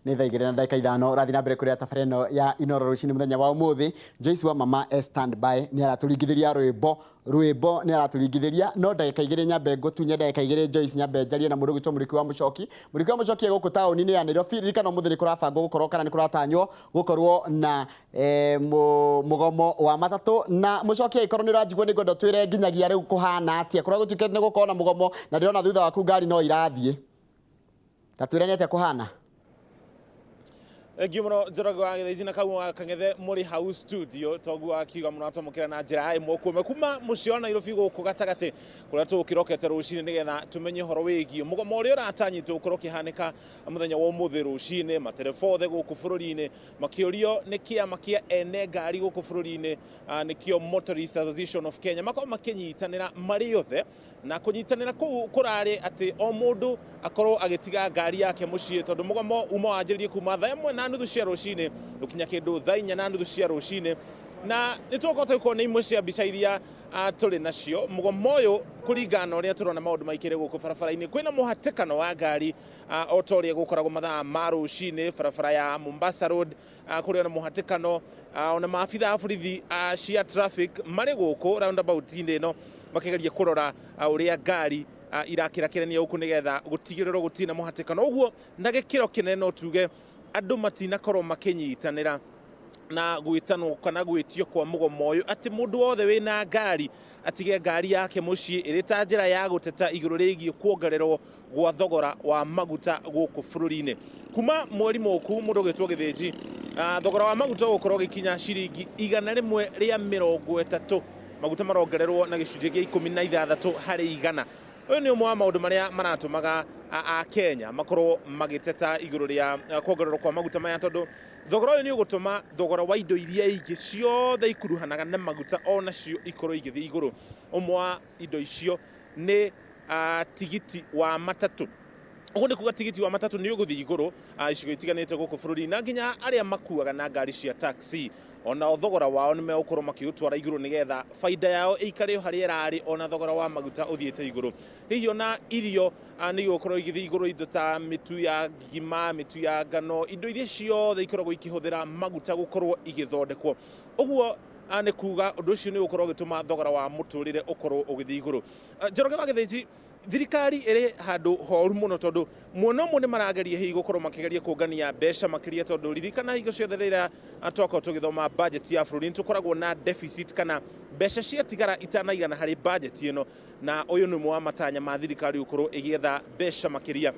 Nĩ thaa 2 na ndagĩka 5, ũrathiĩ na mbere kũrĩa tabarĩra ĩno ya Inoro rũcinĩ mũthenya wa ũmũthĩ. Joyce wa mama e stand by, nĩ aratũringithĩria rwĩmbo, rwĩmbo nĩ aratũringithĩria, no ndagĩka 2 nyambe ngũtunye ndagĩka 2 Joyce, nyambe njarie na mũndũ ũgwĩtwo Mũrĩki wa Mũcoki. Mũrĩki wa Mũcoki e gũkũ taũni-inĩ ya Nairobi. Ririkana ũmũthĩ nĩ kũrabangwo gũkorwo kana nĩ kũratanywo gũkorwo na mũgomo wa matatũ, na Mũcoki angĩkorwo nĩ ũranjigua nĩ ngwenda ũtwĩre nginyagia rĩu kũhana atĩa kũrĩa gũtuĩkĩte nĩ gũkorwo na mũgomo, na ndĩrona thutha waku ngari no irathiĩ. Ta twĩre nĩ atĩa kũhana. Thengiũ mũno Njoroge wa Gĩthĩnji na Kaumũ wa Kang'ethe mũrĩ hau studio, toguo akiuga mũratwamũkĩra na njĩra ya ĩmwe kwa ĩmwe kuma mũciĩ wa Nairobi gũkũ gatagatĩ kũrĩa tũgũkĩrokete rũcinĩ nĩgetha tũmenye ũhoro wĩgiĩ mũgomo ũrĩa ũratanyĩtwo gũkorwo ũkĩhanĩka mũthenya wa ũmũthĩ rũcinĩ. Matereba othe gũkũ bũrũri-inĩ makĩũrio nĩ kĩama kĩa ene ngari gũkũ bũrũri-inĩ, nĩkĩo Motorist Association of Kenya, makorwo makĩnyitanĩra marĩ othe, na kũnyitanĩra kũu kũrarĩ atĩ o mũndũ akorwo agĩtiga ngari yake mũciĩ, tondũ mũgomo uma wanjĩrĩrie kuma thaa 1:30 cia rũcinĩ gũkinya kĩndũ thaa 4:30 cia rũcinĩ. Na nĩ tũgũkorwo tũgĩkuona imwe cia mbica iria tũrĩ nacio mũgomo ũyũ kũringana na ũrĩa tũrona maũndũ maikĩre gũkũ barabara-inĩ. Kwĩna mũhatĩkano wa ngari o ta ũrĩa gũkoragwo mathaa ma rũcinĩ barabara ya Mombasa Road, kũrĩ ona mũhatĩkano, ona maabitha a borithi cia traffic marĩ gũkũ roundabout-inĩ ĩno makĩgeria kũrora ũrĩa ngari irakĩrakĩrania gũkũ nĩgetha gũtigĩrĩrwo gũtirĩ na mũhatĩkano. Ũguo na gĩkĩro kĩnene no tuge andũ matinakorwo makĩnyitanĩra na gwĩtanwo kana gwĩtio kwa mũgomo ũyũ atĩ mũndũ wothe wĩna ngari atige ngari yake mũciĩ, ĩrĩ ta njĩra ya gũteta igũrũ rĩgiĩ kuongererwo gwa thogora wa maguta gũkũ bũrũri-inĩ. Kuma mweri mũku mũndũ ũgĩtwo Gĩthĩnji, thogora wa maguta ũgũkorwo ũgĩkinya ciringi 130, maguta marongererwo na gĩcunjĩ gĩa 16 harĩ igana. Ũyũ nĩ ũmwe wa maũndũ marĩa maratũmaga a Kenya makorwo magĩteta igũrũ rĩa kuongererwo kwa maguta maya, tondũ thogora ũyũ nĩ ũgũtũma thogora wa indo iria ingĩ ciothe ikuruhanaga na maguta onacio ikorwo igĩthiĩ igũrũ. Ũmwe wa indo icio nĩ tigiti wa matatũ. Ũguo nĩ kuga tigiti wa matatũ nĩ ũgũthiĩ igũrũ icigo itiganĩte gũkũ bũrũri, na nginya arĩa makuaga na ngari cia taxi onao thogora wao nĩ megũkorwo makĩũtwara igũrũ nĩgetha baida yao ĩikare o harĩa ĩrarĩ, ona thogora wa maguta ũthiĩte igũrũ. Hihi ona irio nĩ igũkorwo igĩthiĩ igũrũ, indo ta mĩtu ya ngima, mĩtu ya ngano, indo iria ciothe ikoragwo ikĩhũthĩra maguta gũkorwo igĩthondekwo. Ũguo nĩ kuga ũndũ ũcio nĩ ũgũkorwo ũgĩtũma thogora wa mũtũrĩre ũkorwo ũgĩthiĩ igũrũ. Njoroge wa Gĩthĩnji, thirikari ĩrĩ handũ horu mũno, tondũ mwena ũmwe nĩ marageria hihi gũkorwo makĩgeria kũngania mbeca makĩria, tondũ ririkana hingo ciothe rĩrĩa twakorwo tũgĩthoma budget ya bũrũri nĩ tũkoragwo na deficit kana mbeca ciatigara itanaigana harĩ budget ĩno, na ũyũ nĩ ũmwe wa matanya ma thirikari gũkorwo ĩgĩetha mbeca makĩria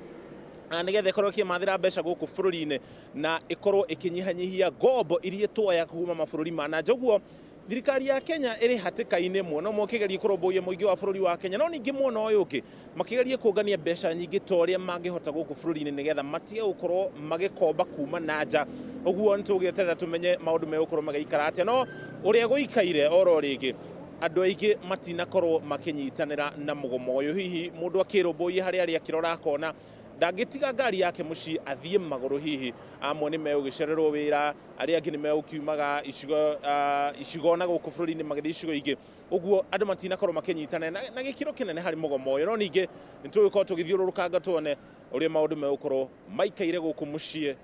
nĩgetha ĩkorwo ĩkĩmathĩra mbeca gũkũ bũrũri-inĩ na ĩkorwo ĩkĩnyihanyihia ngombo iria tuoya kuma mabũrũri ma na nja. Ũguo thirikari ya Kenya ĩrĩ hatĩka-inĩ, mwena ũmwe ũkĩgeria kũrũmbũiya mũingĩ wa bũrũri wa Kenya, no ningĩ mwena ũyũ ũngĩ makĩgeria kũngania mbeca nyingĩ ta ũrĩa mangĩhota gũkũ bũrũri-inĩ nĩgetha matige gũkorwo magĩkomba kuma na nja. Ũguo nĩ tũgĩeterera tũmenye maũndũ megũkorwo magĩikara atĩa, no ũrĩa gũikaire oro rĩngĩ andũ aingĩ matinakorwo makĩnyitanĩra na mũgomo ũyũ. Hihi mũndũ akĩrũmbũiya harĩa arĩ akĩrora akona ndangĩtiga ngari yake mũciĩ athiĩ magũrũ, hihi amwe nĩ megũgĩcererwo wĩra, arĩa angĩ nĩ megũkiumaga icigo na gũkũ bũrũri-inĩ magĩthiĩ icigo ingĩ. Ũguo andũ matinakorwo makĩnyitanĩra na gĩkĩro kĩnene harĩ mũgomo ũyũ, no ningĩ nĩ tũgũkorwo tũgĩthiũrũrũkanga tuone ũrĩa maũndũ megũkorwo maikaire gũkũ mũciĩ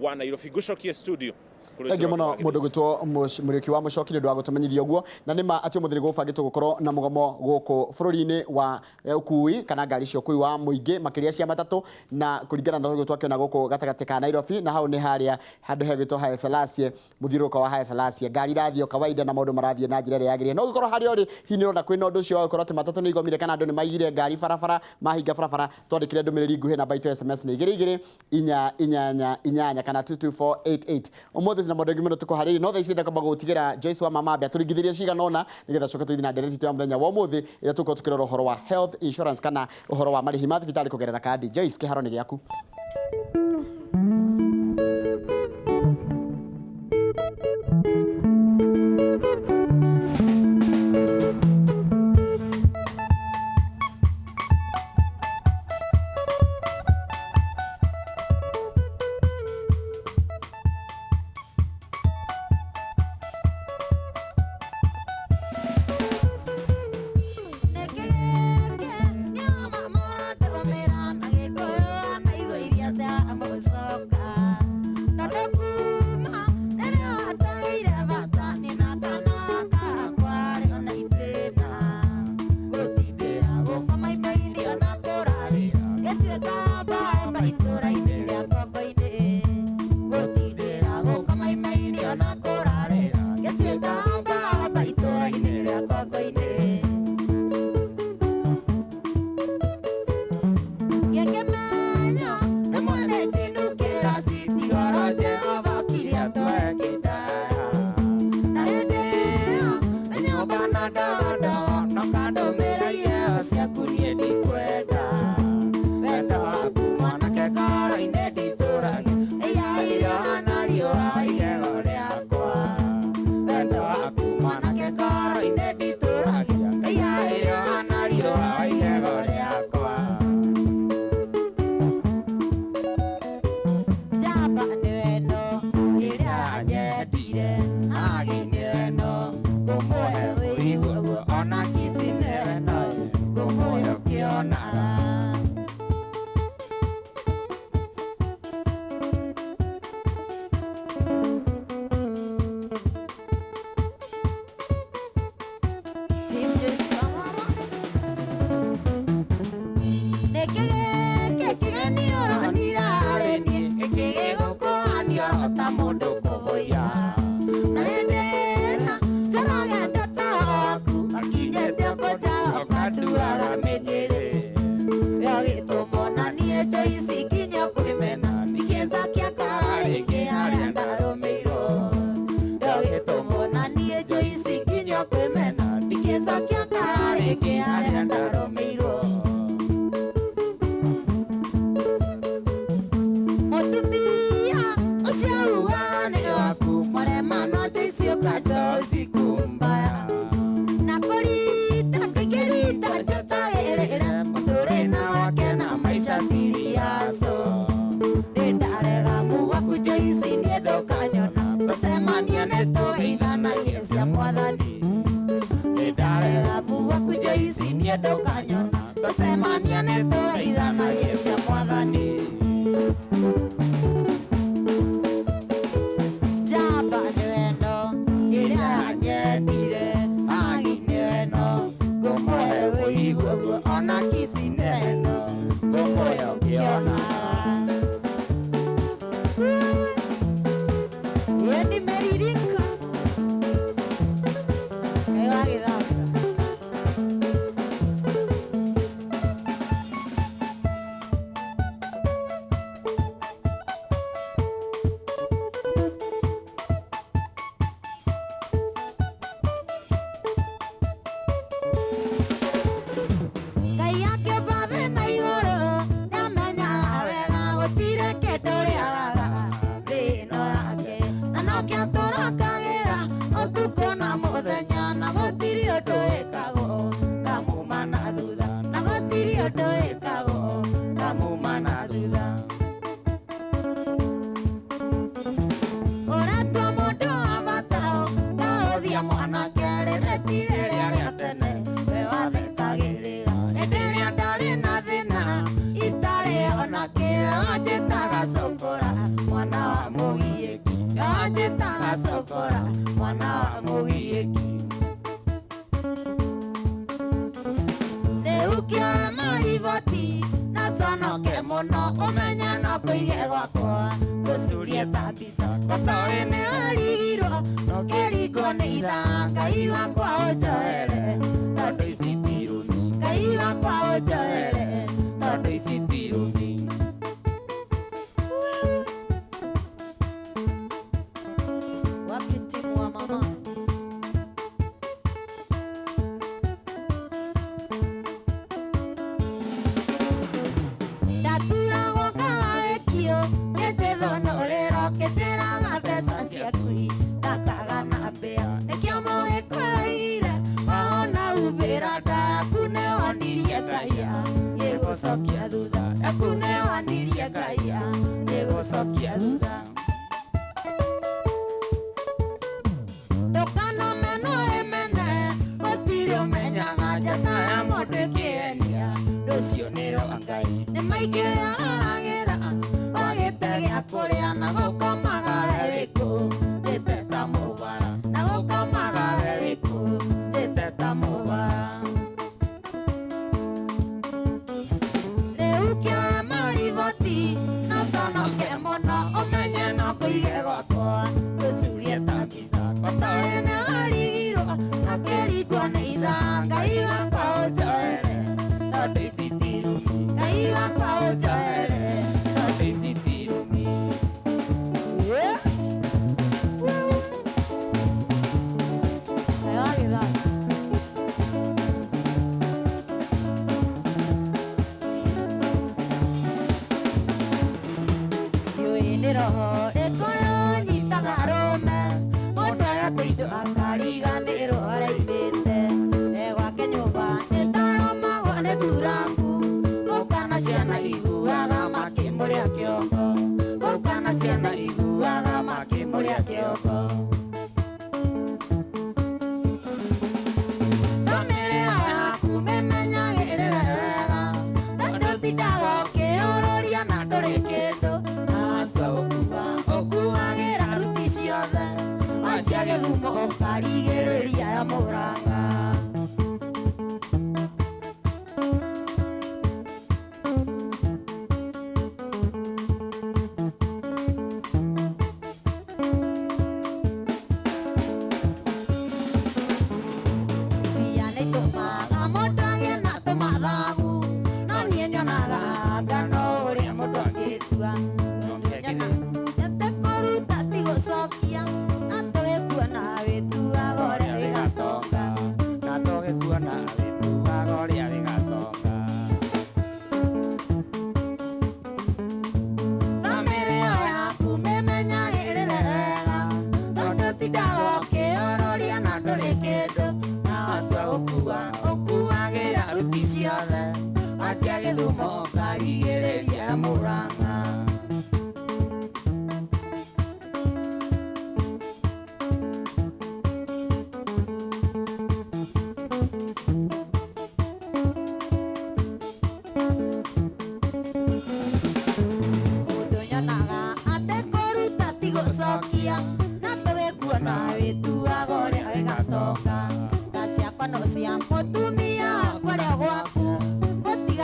wa Nairobi. Ngũcokie studio. Thengiũ mũno mũndũ gwĩtwo Mũrĩki wa Mũcoki nĩ ũndũ wa gũtũmenyithia ũguo, na nĩ ma atĩ ũmũthĩ nĩ gũbangĩtwo gũkorwo na mũgomo gũkũ bũrũri-inĩ wa ũkui kana ngari cia ũkui wa mũingĩ makĩria cia matatũ, na kũringana na ũguo twakĩona gũkũ gatagatĩ ka Nairobi, na hau nĩ harĩa handũ hegwĩtwo Haile Selassie, mũthiũrũrũko wa Haile Selassie. Ngari irathiĩ o kawaida na maũndũ marathiĩ na njĩra ĩrĩa yagĩrĩire, no ũngĩkorwo harĩa ũrĩ hihi nĩ ũrona kwĩna ũndũ ũcio wa gũkorwo atĩ matatũ nĩ igomire kana andũ nĩ maigire ngari barabara, mahinga barabara, twandĩkĩre ndũmĩrĩri nguhĩ, namba itũ ya SMS nĩ 22488 kana 22488. Ũmũthĩ twĩna maũndũ maingĩ mũno tũkũharĩirie, no thaa ici ndenda kwamba gũgũtigĩra Joyce wa Mama ambe atũringithĩrie cigana ũna nĩgetha coke tũthiĩ na ndereti itũ ya mũthenya wa ũmũthĩ ĩrĩa tũgũkorwo tũkĩrora ũhoro wa health insurance kana ũhoro wa marĩhi ma thibitarĩ kũgerera kandi. Joyce, kĩharo nĩ gĩaku. Okaduaga mĩnyĩrĩ Yagĩtũmwo na niĩ Joyce nginya kwĩmena Ndingĩcokia kara rĩngĩ harĩa ndarũmĩirwo Yagĩtũmwo na niĩ Joyce nginya kwĩmena Ndingĩcokia kara rĩngĩ harĩa ndarũmĩirwo Mũtumia ũcio ugaga nĩ waku Mwaremano Joyce ũkando siku mbaya Na maisha tiriaso Nĩndarega mugaku Joyce niĩ ndũkanyona Tũcemania nĩtũgeithanagie cia mwathani Nĩndarega mugaku Joyce niĩ ndũkanyona Tũcemania nĩtũgeithanagie cia mwathani Njamba nĩwe ĩno ĩrĩa yanyendire Hagi nĩwe ĩno ngũmũhe wĩigue guo ona kici nĩ ĩno ngũmũhe ũkĩonaga Wendi meririnka Ngai wa gĩthaka Ngai akĩũmba thĩ na igũrũ nĩamenyaga wega gũtirĩ kĩndũ rĩagaga thĩ ĩno yake na nokĩo tũrakagĩra ũtukũ na mũthenya na gũtirĩ ũndũ wĩkagwo kamuma na thutha na gũtirĩ ũndũ wĩkagwo kamuma na thutha Ũratua mũndũ wa bata kaũthia mwanake rĩrĩa ti rĩrĩa rĩa tene we wathekagĩrĩra hĩndĩ ĩrĩa ndarĩ na thĩna itarĩ ona kĩo anjĩtaga cũkũra mwana wa mũgiĩki anjĩtaga cũkũra mwana wa mũgiĩki Rĩu kĩoe mariboti na conoke mũno ũmenye no kũige gwakwa ngũcurie ta mbica tatoĩ nĩ warigirwo no kĩringwo nĩ ithaa Ngai wakwa ũnjohere tondũ ici ti irumi Ngai wakwa ũnjohere tondũ ici ti irumi Wapi timu wa mama Ndaturagwo ngawĩkio nĩnjĩthũnũrĩrwo ngĩtĩraga mbeca ciaku ndakaga na mbĩa nĩkĩo mũgĩkũyũ oigire wahona umbĩra ndaku nĩwonirie Ngai gĩgũcokia thutha ndaku nĩwonirie Ngai gĩgũcokia thutha Ndũkanamenwo ĩmene gũtirĩ ũmenyaga njata ya mũndũ ĩkĩenia rũciũ nĩ rwa Ngai nĩ maingĩ araragĩra wagĩte gĩa kũrĩa na gũkomaga we wĩkũ njĩte ta mũbara na gũkomaga we wĩkũ njĩte ta mũbara Rĩu kĩoe mariboti na conoke mũno ũmenye no kũige gwakwa ngũcurie ta mbica ũtoĩ nĩ warigirwo na kĩringwo nĩ ithaa Ngai wakwa ũnjohere tondũ ici ti irumi Ngai wakwa ũnjohere tondũ ici ti irumi Ngai wa gĩthaka Ndiũĩ nĩ roho ĩrĩkũ nyitaga arũme mũndũ ayatwo indo akariganĩrwo araimĩte e gwake nyũmba ĩtarũmagwo nĩ thuraku gũka na ciana iguaga makĩmũrĩa kĩongo gũka na ciana iguaga makĩmũrĩa kĩongo Bamĩrĩ yaku mĩmenyagĩrĩre wega tondũ tindaga ũkĩũrũria na ndũrĩ kĩndũ atua gũkua ũkuagĩra ruti ciothe wanjia gĩthumo ũkarigĩrĩria ya Mũrang'a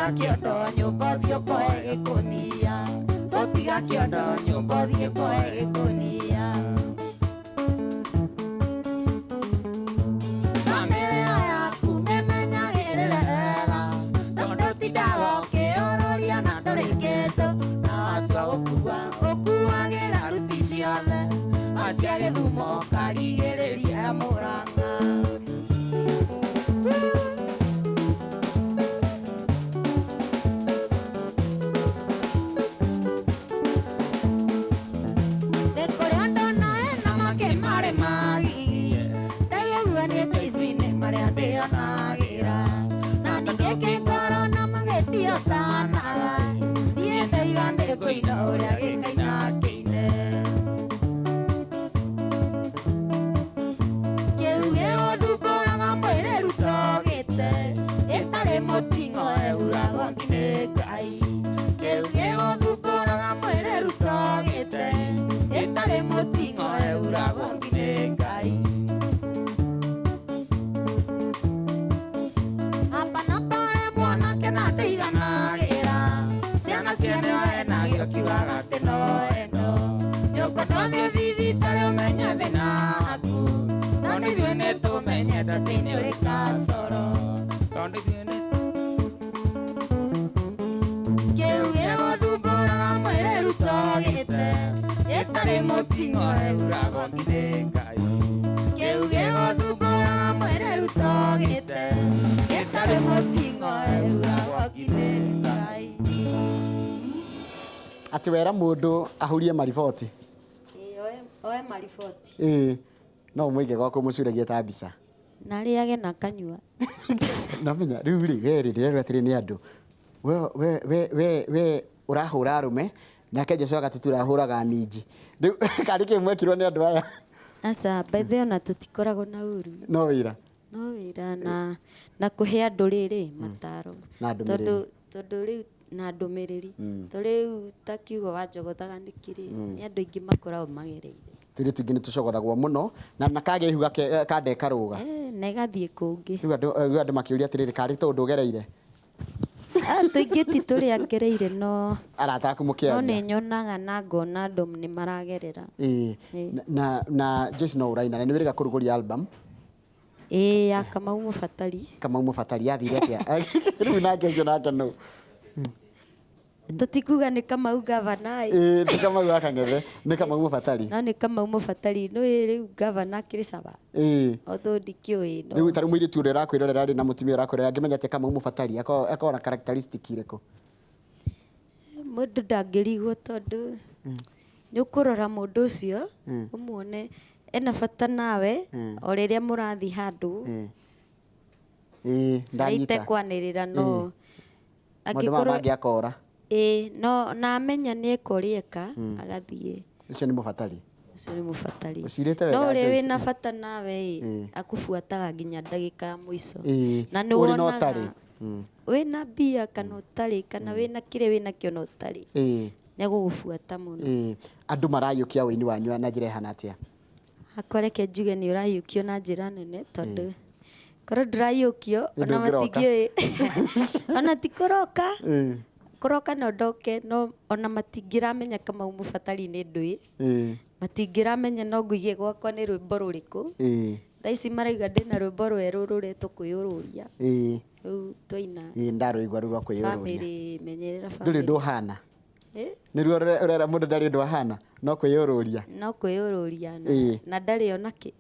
Tũtiga kĩondo nyũmba ũthiĩ ũkoe gĩkũnia. Tũtiga kĩondo nyũmba ũthiĩ ũkoe gĩkũnia. Bamĩrĩ yaku mĩmenyagĩrĩre wega, tondũ ũtindaga ũkĩũrũria na ndũrĩ kĩndũ. Na watua gũkua ũkuagĩra ruti ciothe, watia Gĩthumo ũkarigĩrĩria Mũrang'a. Nĩ kũrĩ andũ nae na makĩ marĩ magigi, ndaigua nĩ Joyce nĩ marĩa ndĩonagĩra. Na ningĩ kĩngoro na magĩtiotanaga, niĩ ndaiga nĩ kũina ũrĩa gĩkaina kĩine. Kĩu gĩgũthumbũraga mwĩrĩ rutogĩte, ĩtarĩ mũting'o ehuragwo nĩ Ngai. Kĩu gĩgũthumbũraga mwĩrĩ rutogĩte, ĩtarĩ mũting'o ehuragwo nĩ Ngai. Hapa na pale mwanake na ndaiganagĩra, ciana ciene we nagĩo kiugaga atĩ no eno. Nyũkwa ndwathiĩ thibitarĩ ũmenye thĩna waku, tondũ ithuĩ nĩtũmenyete atĩ nĩ ũrĩ kacoro. Tondũ ithuĩ nĩ Kĩu gĩgũthumbũraga mwĩrĩ rutogĩte, ĩtarĩ mũting'o ehuragwo nĩ Ngai. Kĩu gĩgũthumbũraga mwĩrĩ rutogĩte, ĩtarĩ mũting'o ehuragwo nĩ Ngai. Atĩ wera mũndũ ahurie mariboti. Oe mariboti. Ĩĩ no mũige gwaku mũcuragie ta mbica. Na arĩage na kanyua. Namenya rĩu rĩ we rĩ ndĩrerwo atĩrĩ nĩ andũ we we we we we ũrahũra arũme nake Joshua Gatutu ũrahũraga minji. Rĩu karĩ kĩ mwekirwo nĩ andũ aya? Aca, by the way ona tũtikoragwo na ũru. No wĩra. No wĩra na kũhe andũ rĩrĩ mataro. Na ndũmĩrĩri. Tondũ tondũ rĩu na ndũmĩrĩri. To rĩu ta kiugo wanjogothaga nĩkĩ rĩ, nĩ andũ aingĩ makoragwo magereire. Tũirĩtu tũingĩ nĩ tũcogothagwo mũno na kagĩa ihu kande karũga. Na ĩgathiĩ kũngĩ. Rĩu andũ makĩũria atĩrĩrĩ karĩ tondũ ũgereire? Tũingĩ ti tũrĩa ngereire no Arata aku no mũkĩaria. nĩ nyonaga na ngona andũ nĩ maragerera. Ĩĩ. Na Joyce no ũraina na nĩ wĩrĩga kũrugũria album. Ĩĩ ya Kamau Mũbatari. Kamau Mũbatari yathire atĩa? Rĩu nake ũcio nake nũ? Tũtikuga nĩ Kamau gavana ĩ. Ĩĩ ti Kamau wa Kang'ethe, nĩ Kamau Mũbatari. No nĩ Kamau Mũbatari, nĩũĩ rĩu gavana akĩrĩ caba. Ĩĩ. Although ndikĩũĩ no. Rĩu ta rĩu mũirĩtu ũrĩa ũrakwĩrorera rĩ na mũtumia ũrakwĩrorera angĩmenya atĩa Kamau Mũbatari akoragwo na characteristic irĩkũ? Mũndũ ndangĩrigwo tondũ nĩ ũkũrora mũndũ ũcio ũmuone ena bata nawe o rĩrĩa mũrathiĩ handũ. Ĩĩ Na ndanyita. itekwanĩrĩra no. Maũndũ maya mangĩ akora. Ĩĩ no na amenya nĩ eka ũrĩa eka agathiĩ. Ũcio nĩ mũbatari. Ũcio nĩ mũbatari. Ũcirĩte wega No ũrĩa Joyce. wĩna bata nawe ĩ akũbuataga nginya ndagĩka ya mũico. Ĩĩ. Na nĩ Ũrĩ na wonaga ũtarĩ. wĩna mbia kana ũtarĩ kana wĩna kĩrĩa wĩna kĩo na ũtarĩ. Ĩĩ. Nĩ egũgũbuata mũno. Ĩĩ. Andũ marayũkia ũini wanyu na njĩra ĩhana atĩa? Hakwa reke njuge nĩ ũrayũkio na njĩra nene tondũ korwo ndũrayũkio ona Ndũngĩroka. matingĩũĩ. Ona ti kũroka. Ĩĩ. Kũroka no ndoke no ona matingĩramenya Kamau Mũbatari nĩ ndũĩ. Ĩĩ. Matingĩramenya no ngũige gwakwa nĩ rwĩmbo rũrĩkũ. Ĩĩ. Thaa ici marauga ndĩna rwĩmbo rwerũ rũretwo kwĩyũrũria. Ĩĩ. Rĩu twaina. Ĩĩ ndarũigua rũu rwa kwĩyũrũria. Bamĩrĩ menyerera Ndũrĩ bamĩrĩ. ũndũ ũhana. Ĩ? Nĩruo ũrera mũndũ ndarĩ ũndũ ahana no kwĩyũrũria. No kwĩyũrũria Ĩĩ. na ndarĩ ona kĩ.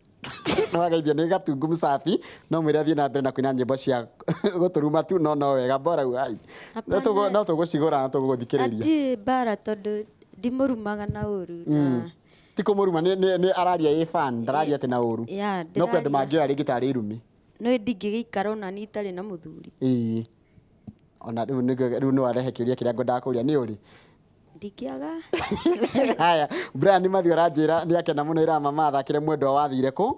Nĩ wageithio nĩ Gatungu Msafi no mwĩre athiĩ na mbere na kũina nyĩmbo cia gũtũruma tu no no wega bora ai. Hapana. No tũgũcigũra na tũgũgũthikĩrĩria. Atirĩ mbara tondũ ndimũrumaga na ũru na Ti kũmũruma nĩ araria ĩ fan ndararia atĩ na ũru. Ya, No kwĩ andũ ndĩraria. mangĩoya rĩngĩ tarĩ irumi. No ndingĩgĩikara ona niĩ itarĩ na mũthuri. Ĩĩ. Ona rĩu rĩu nĩ warehe kĩũria kĩrĩa ngwendaga kũria nĩ ũrĩ. Ndingĩaga. Haya, Brian Mathiu aranjĩra nĩ akena mũno ĩra mama athakĩre mwendwa wathire kũ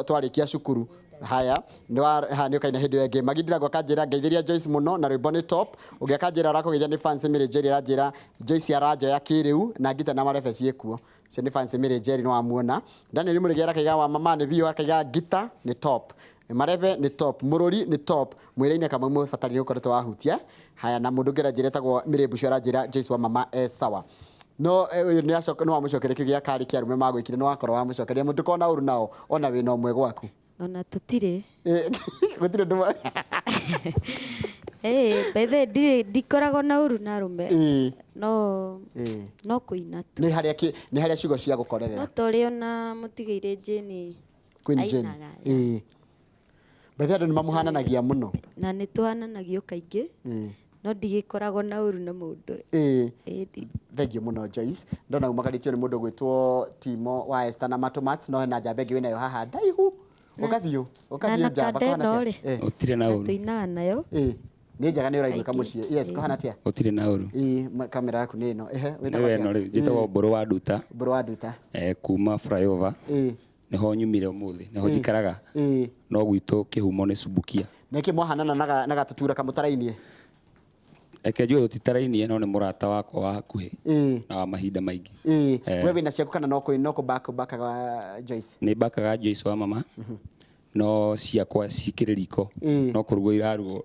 twarĩkia cukuru. Haya, nĩ ũkaina hĩndĩ ĩyo ĩngĩ. Magindira akanjĩra ngeithĩria Joyce mũno na rwĩmbo nĩ top. Ũngĩ akanjĩra ũrakũgeithia nĩ fans Mary Jerry aranjĩra Joyce aranjoya kĩrĩu na ngita na marebe ciĩkuo. Ũcio nĩ fans Mary Jerry nĩ wamuona. Daniel Mũrĩgĩ akaiga wa mama nĩ biũ akaiga ngita nĩ top. Marebe nĩ top, Mũrũri nĩ top, mwĩra-inĩ Kamau Mũbatari nĩ ũkoretwo wahutia. Haya, na mũndũ ũngĩ aranjĩra etagwo Mĩrĩmbu aranjĩra Joyce wa mama e sawa. No ũyũ nĩ acoka, no wamũcokeria kĩu gĩa karĩ kĩa arũme magwĩkire, nĩ wakorwo wamũcokeria mũndũ kona ũru nao ona wĩna ũmwe gwaku. Ona tũtirĩ. Gũtirĩ ũndũ. By the way, ndirĩ, ndikoragwo na ũru na arũme. No no kũina tu. Nĩ harĩa nĩ harĩa ciugo cia gũkorerera. No ta ũrĩa ona mũtigairĩ Jane Queen Jane. ainaga. Yeah. By the way, andũ nĩ mamũhananagia mũno. Na nĩ tũhananagio kaingĩ. No ndigĩkoragwo na ũru na mũndũ. Thank you mũno Joyce. Ndona umagarĩtio nĩ mũndũ gwĩtwo Timo wa Esther na Matomat, no hena njamba ĩngĩ wĩnayo haha ndaihu. Ũka biũ, ũka Na biũ njamba, kanda kũhana ĩno atĩa? rĩ. Ũtirĩ na Na ũru. tũinaga nayo. Nĩ njega, nĩ ũraiguĩka Kaingĩ. mũciĩ. Yes, kũhana atĩa? Ũtirĩ na ũru. Kamera yaku nĩ ĩno. Ehe, wĩtagwo Nĩ atĩa? ĩno rĩu njĩtagwo Mbũrũ wa Nduta. Mbũrũ wa Nduta. Kuma flyover. Nĩho nyumire ũmũthĩ, nĩho njikaraga. No gwitũ kĩhumo nĩ Subukia. Nĩkĩ mwahanana na gatutura kamũtarainie? Reke njuge tũtitarainie, no nĩ mũrata wakwa wa hakuhĩ na wa mahinda maingĩ. We wĩna ciaku kana no kũ no kũ bakaga Joyce? Nĩ mbakaga Joyce wa mama, no ciakwa cikĩrĩ riko, no kũrugwo irarugwo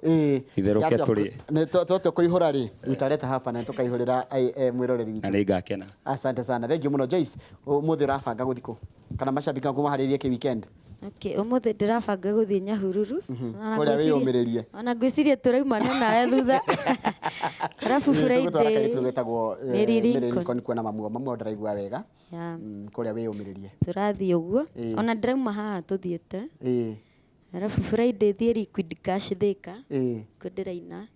itherũke tũrĩe. Nĩ twatua kũihũra rĩ, utaleta hapa na tũkaihũrĩra mwĩroreri witũ. Na nĩ ngakena. Asante sana. Thank you mũno Joyce. Ũmũthĩ ũrabanga gũthiĩ kũ? Kana mashabiki aku maharĩrie kĩ weekend? Okay, ũmũthĩ ndĩrabanga gũthiĩ Nyahururu. Ona Kũrĩa wĩyũmĩrĩrie. Ona ngwĩciria tũraumana nawe thutha. Arabu Tũgũtwara Friday kairĩtu getagwo Mary Mary Lincoln. Lincoln kuona mamu. Mamu ndaraigua wega. Yeah. Kũrĩa wĩyũmĩrĩrie. Tũrathiĩ ũguo. Ona ndĩrauma haha tũthiĩte. Arabu Friday thiĩ Liquid Cash Thika. Kuo ndĩraina.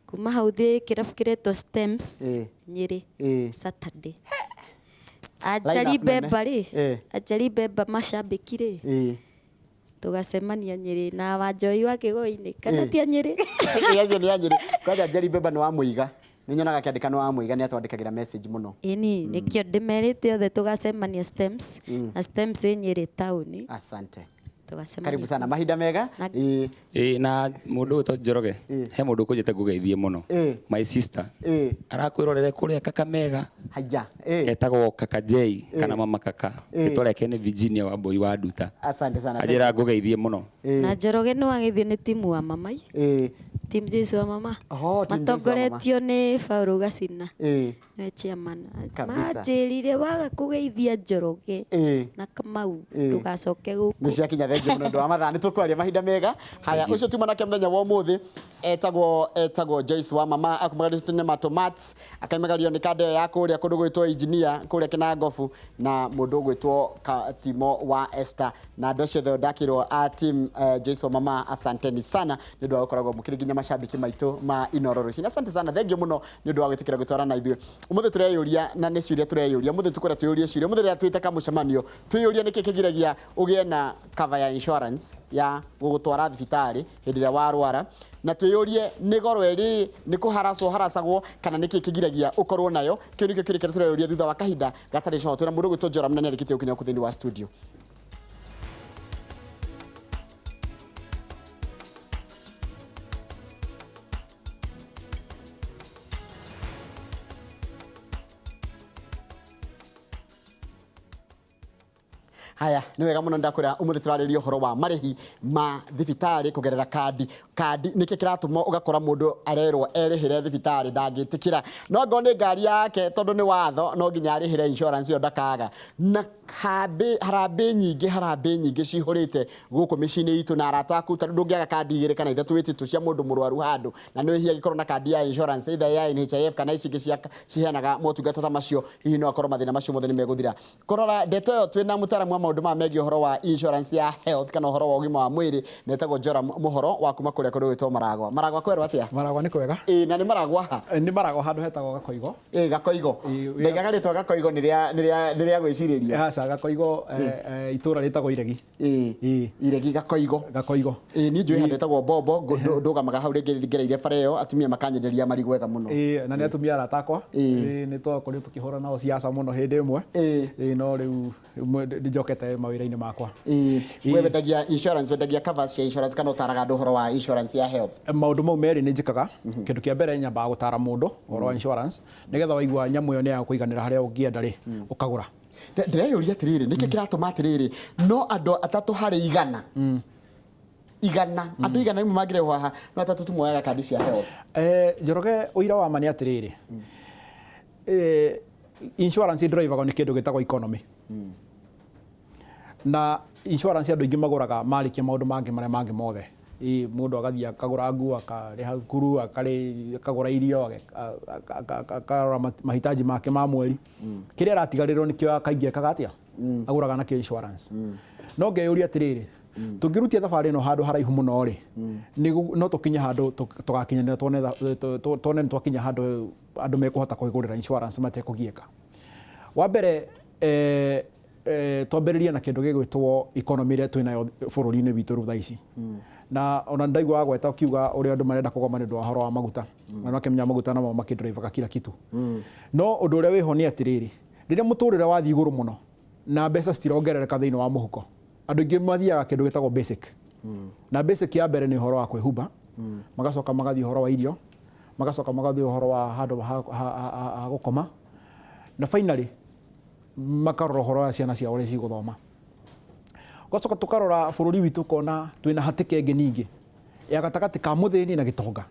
Kuma hau thiĩ kĩrabu kĩretwo Stems Nyĩrĩ. Saturday. Anjari Line up nene. Bemba rĩ, Anjari Bemba mashabiki rĩ, tũgacemania Nyĩrĩ na Wanjoi wa Kĩgũi-inĩ kana ti a Nyĩrĩ? Acio nĩ a Nyĩrĩ. Kwanja Njeri Bemba nĩ wa Mũiga. Nĩ nyonaga akĩandĩka nĩ wa Mũiga, nĩ atwandĩkagĩra message mũno. Ĩni, nĩkĩo ndĩmerĩte othe tũgacemania Stems, na Stems ĩ Nyĩrĩ taũni. Asante. Tũgacemania. Karibu sana, mahinda mega. Na mũndũ ũyũ Njoroge, he mũndũ ũkũnjĩte ngũgeithie mũno. My sister. Arakwĩrorere kũrĩa Kakamega. Haya. Etagwo Kaka J kana Mama Kaka. Rĩtwa rĩake nĩ Virginia wa Mbui wa Nduta. Asante sana. Anjĩra ngũgeithie mũno. Na Njoroge nĩ wagĩthio nĩ timu wa Mamai. Team Joyce wa mama. Oh, Team Joyce wa mama. Matongoretio nĩ Paul Gacina. Nĩwe chairman. Kabisa. Manjĩrire waga kũgeithia Njoroge na Kamau ndũgacoke gũkũ. Nĩ ciakinya, thengiũ mũno ũndũ wa mathaa, nĩ tũkwaria mahinda mega. Haya, ũcio tuma nake mũthenya wa ũmũthĩ etagwo Joyce wa mama, akumagarĩtio nĩ Matomats, akaimagario nĩ kanda ĩyo ya kũrĩa kũndũ gwĩtwo engineer kũrĩa Kĩnangobu, na mũndũ ũgwĩtwo Timo wa Esther, na andũ acio othe ndakĩrwo a team Joyce wa mama, asanteni sana nĩ ũndũ wa gũkoragwo mũkĩrĩ nginya mashabiki maitũ ma Inooro rũcinĩ. Asante sana, thengiũ mũno nĩ ũndũ wa gwĩtĩkĩra gũtwarana na ithuĩ ũmũthĩ. Tũreyũria na nĩ ciũria tũreyũria ũmũthĩ, tũkwenda twĩyũrie ciũria ũmũthĩ rĩrĩa twĩte kamũcemanio, twĩyũrie nĩkĩ kĩgiragia ũgĩe na cover ya insurance ya gũgũtwara thibitarĩ hĩndĩ ĩrĩa warwara, na twĩyũrie nĩ goro ĩrĩ, nĩ kũharacwo haracagwo, kana nĩkĩ kĩgiragia ũkorwo nayo. Kĩu nĩkĩo kĩrĩ kĩrĩa tũreyũria thutha wa kahinda gatarĩ coho. Twĩna mũndũ ũgwĩtwo Joram na nĩarĩkĩtie gũkinya gũkũ thĩinĩ wa studio. Haya, nĩ wega mũno, ndakwĩra ũmũthĩ tũrarĩria ũhoro wa marĩhi ma thibitarĩ kũgerera kandi. Kandi nĩkĩ kĩratũma ũgakora mũndũ arerwo erĩhĩre thibitarĩ ndangĩtĩkĩra, no angorwo nĩ ngari yake, tondũ nĩ watho no nginya arĩhĩre insurance ĩyo ndakaga. Na harambĩ nyingĩ, harambĩ nyingĩ cihũrĩte gũkũ mĩciĩ-inĩ itũ na arata aku, tondũ ndũngĩaga kandi igĩrĩ kana ithatũ wĩtĩtwo cia mũndũ mũrwaru handũ, na nĩ hihi angĩkorwo na kandi ya insurance either ya NHIF kana ici ingĩ cia ciheanaga motungata ta macio, hihi no akorwo mathĩna macio mothe nĩ megũthira. Kũrora ndeto ĩyo, twĩna mũtaaramu wa maũndũ maya megiĩ ũhoro wa insurance ya health kana ũhoro wa ũgima wa mwĩrĩ, na etagwo Joram Mũhoro wa kuma kũrĩa kũndũ gwĩtwo Maragwa. Maragwa kwerwo atĩa? Maragwa nĩ kwega. Ĩĩ, na nĩ Maragwa ha? Nĩ Maragwa handũ hetagwo Gakoigo. Ĩĩ, Gakoigo. Ndaigaga rĩtwa Gakoigo nĩ rĩa gwĩcirĩria. Aca, Gakoigo itũra rĩtagwo Iregi. Ĩĩ, Iregi Gakoigo. Gakoigo. Ĩĩ, niĩ njũĩ handũ hetagwo Bombo, ndũgamaga hau rĩngĩ ngereire bara ĩyo, atumia makanyenderia marigũ wega mũno. Ĩĩ, na nĩ atumia arata akwa. Ĩĩ, nĩ twakorirwo tũkĩhũra nao siasa mũno hĩndĩ ĩmwe. Ĩĩ, no rĩu ndĩnjokete mawĩra-inĩ makwa. Ĩĩ, we wendagia insurance, wendagia covers cia insurance kana ũtaraga andũ ũhoro wa insurance ya health? Maũndũ mau merĩ nĩ njĩkaga. Kĩndũ kĩa mbere, nyambaga gũtara mũndũ ũhoro wa insurance nĩgetha waigua nyamũ ĩyo nĩ ya kũiganĩra harĩa ũngĩenda rĩ, ũkagũra. Ndĩreyũria atĩrĩrĩ, nĩkĩ kĩratũma atĩrĩrĩ no andũ 3 harĩ 100 Igana andũ 100 mangĩrehwo haha no atatũ tu moyaga kandi cia health. Njoroge, ũira wa ma nĩ atĩrĩrĩ, insurance ĩndrive-agwo nĩ kĩndũ gĩtagwo economy. Na insurance andũ aingĩ magũraga marĩkia maũndũ mangĩ marĩa mangĩ mothe. Ĩ mũndũ agathiĩ akagũra nguo, akarĩha thukuru, akagũra irio, akarora mahitaji make ma mweri. Kĩrĩa aratigarĩrwo nĩkĩo kaingĩ ekaga atĩa? Agũraga nakĩo insurance. No ngeyũria atĩrĩrĩ, tũngĩrutia thabarĩ ĩno handũ haraihu mũno rĩ, no tũkinye handũ tũgakinyanĩra tuone nĩ twakinya handũ andũ mekũhota kwĩgũrĩra insurance matekũgiĩka. Wa mbere, twambĩrĩrie na kĩndũ gĩgwĩtwo economy ĩrĩa twĩnayo bũrũri-inĩ witũ rĩu thaa ici. Na ona ndaigua wagweta ũkiuga ũrĩa andũ marenda kũgoma nĩ ũndũ wa ũhoro wa maguta. Na no kĩmenya maguta namo makĩdrivaga kila kitu. No ũndũ ũrĩa wĩho nĩ atĩrĩrĩ, rĩrĩa mũtũrĩre wathiĩ igũrũ mũno na mbeca citirongerereka thĩinĩ wa mũhuko, andũ aingĩ mathiaga kĩndũ gĩtagwo basic. Na basic ya mbere nĩ ũhoro wa kwĩhumba, magacoka magathiĩ ũhoro wa irio, magacoka magathiĩ ũhoro wa handũ ha gũkoma, na finally makarora ũhoro wa ciana ciao ũrĩa cigũthoma. Ũgacoka tũkarora bũrũri witũ ũkona twĩna hatĩka ĩngĩ ningĩ ya gatagatĩ ka mũthĩni na gĩtonga.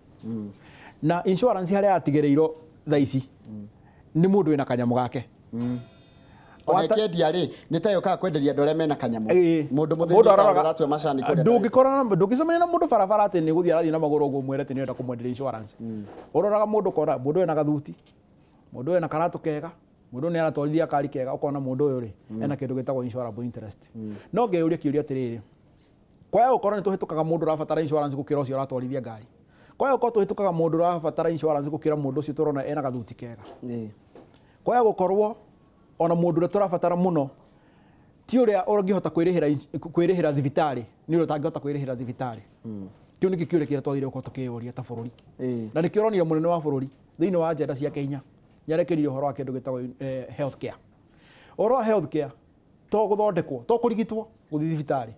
Na insurance harĩa yatigĩrĩirwo thaa ici nĩ mũndũ wĩna kanyamũ gake. Ona ĩkĩendia rĩ, nĩ ta yũkaga kwenderia andũ arĩa mena kanyamũ. Mũndũ mũthĩni aratua macani kũrĩa. Ndũngĩkorana, ndũngĩcemania na mũndũ barabara atĩ nĩ gũthiĩ arathiĩ na magũrũ ũguo mwĩre atĩ nĩ ũrenda kũmwenderia insurance. Ũroraga mũndũ ũkona mũndũ ena gathuti, mũndũ ena karatũ kega, mũndũ nĩ aratwarithia kari kega, ũkona mũndũ ũyũ rĩ ena kĩndũ gĩtagwo insurable interest. No ngeyũria kĩũria atĩrĩrĩ, kwaya gũkorwo nĩ tũhĩtũkaga mũndũ ũrabatara insurance gũkĩra ũcio ũratwarithia ngari, kwaya gũkorwo tũhĩtũkaga mũndũ ũrabatara insurance gũkĩra mũndũ ũcio tũrona ena gathuti kega, kwaya gũkorwo ona mũndũ ũrĩa tũrabatara mũno ti ũrĩa ũngĩhota kwĩrĩhĩra thibitarĩ, nĩ ũrĩa ũtangĩhota kwĩrĩhĩra thibitarĩ. Kĩu nĩkĩo kĩũria kĩrĩa twagĩrĩirwo gũkorwo tũkĩyũria ta bũrũri. Na nĩkĩo ũronire mũnene wa bũrũri thĩinĩ wa agenda ciake inya nĩarekĩrire ũhoro wa kĩndũ gĩtagwo health care. Ũhoro wa health care to gũthondekwo, to kũrigitwo gũthiĩ thibitarĩ.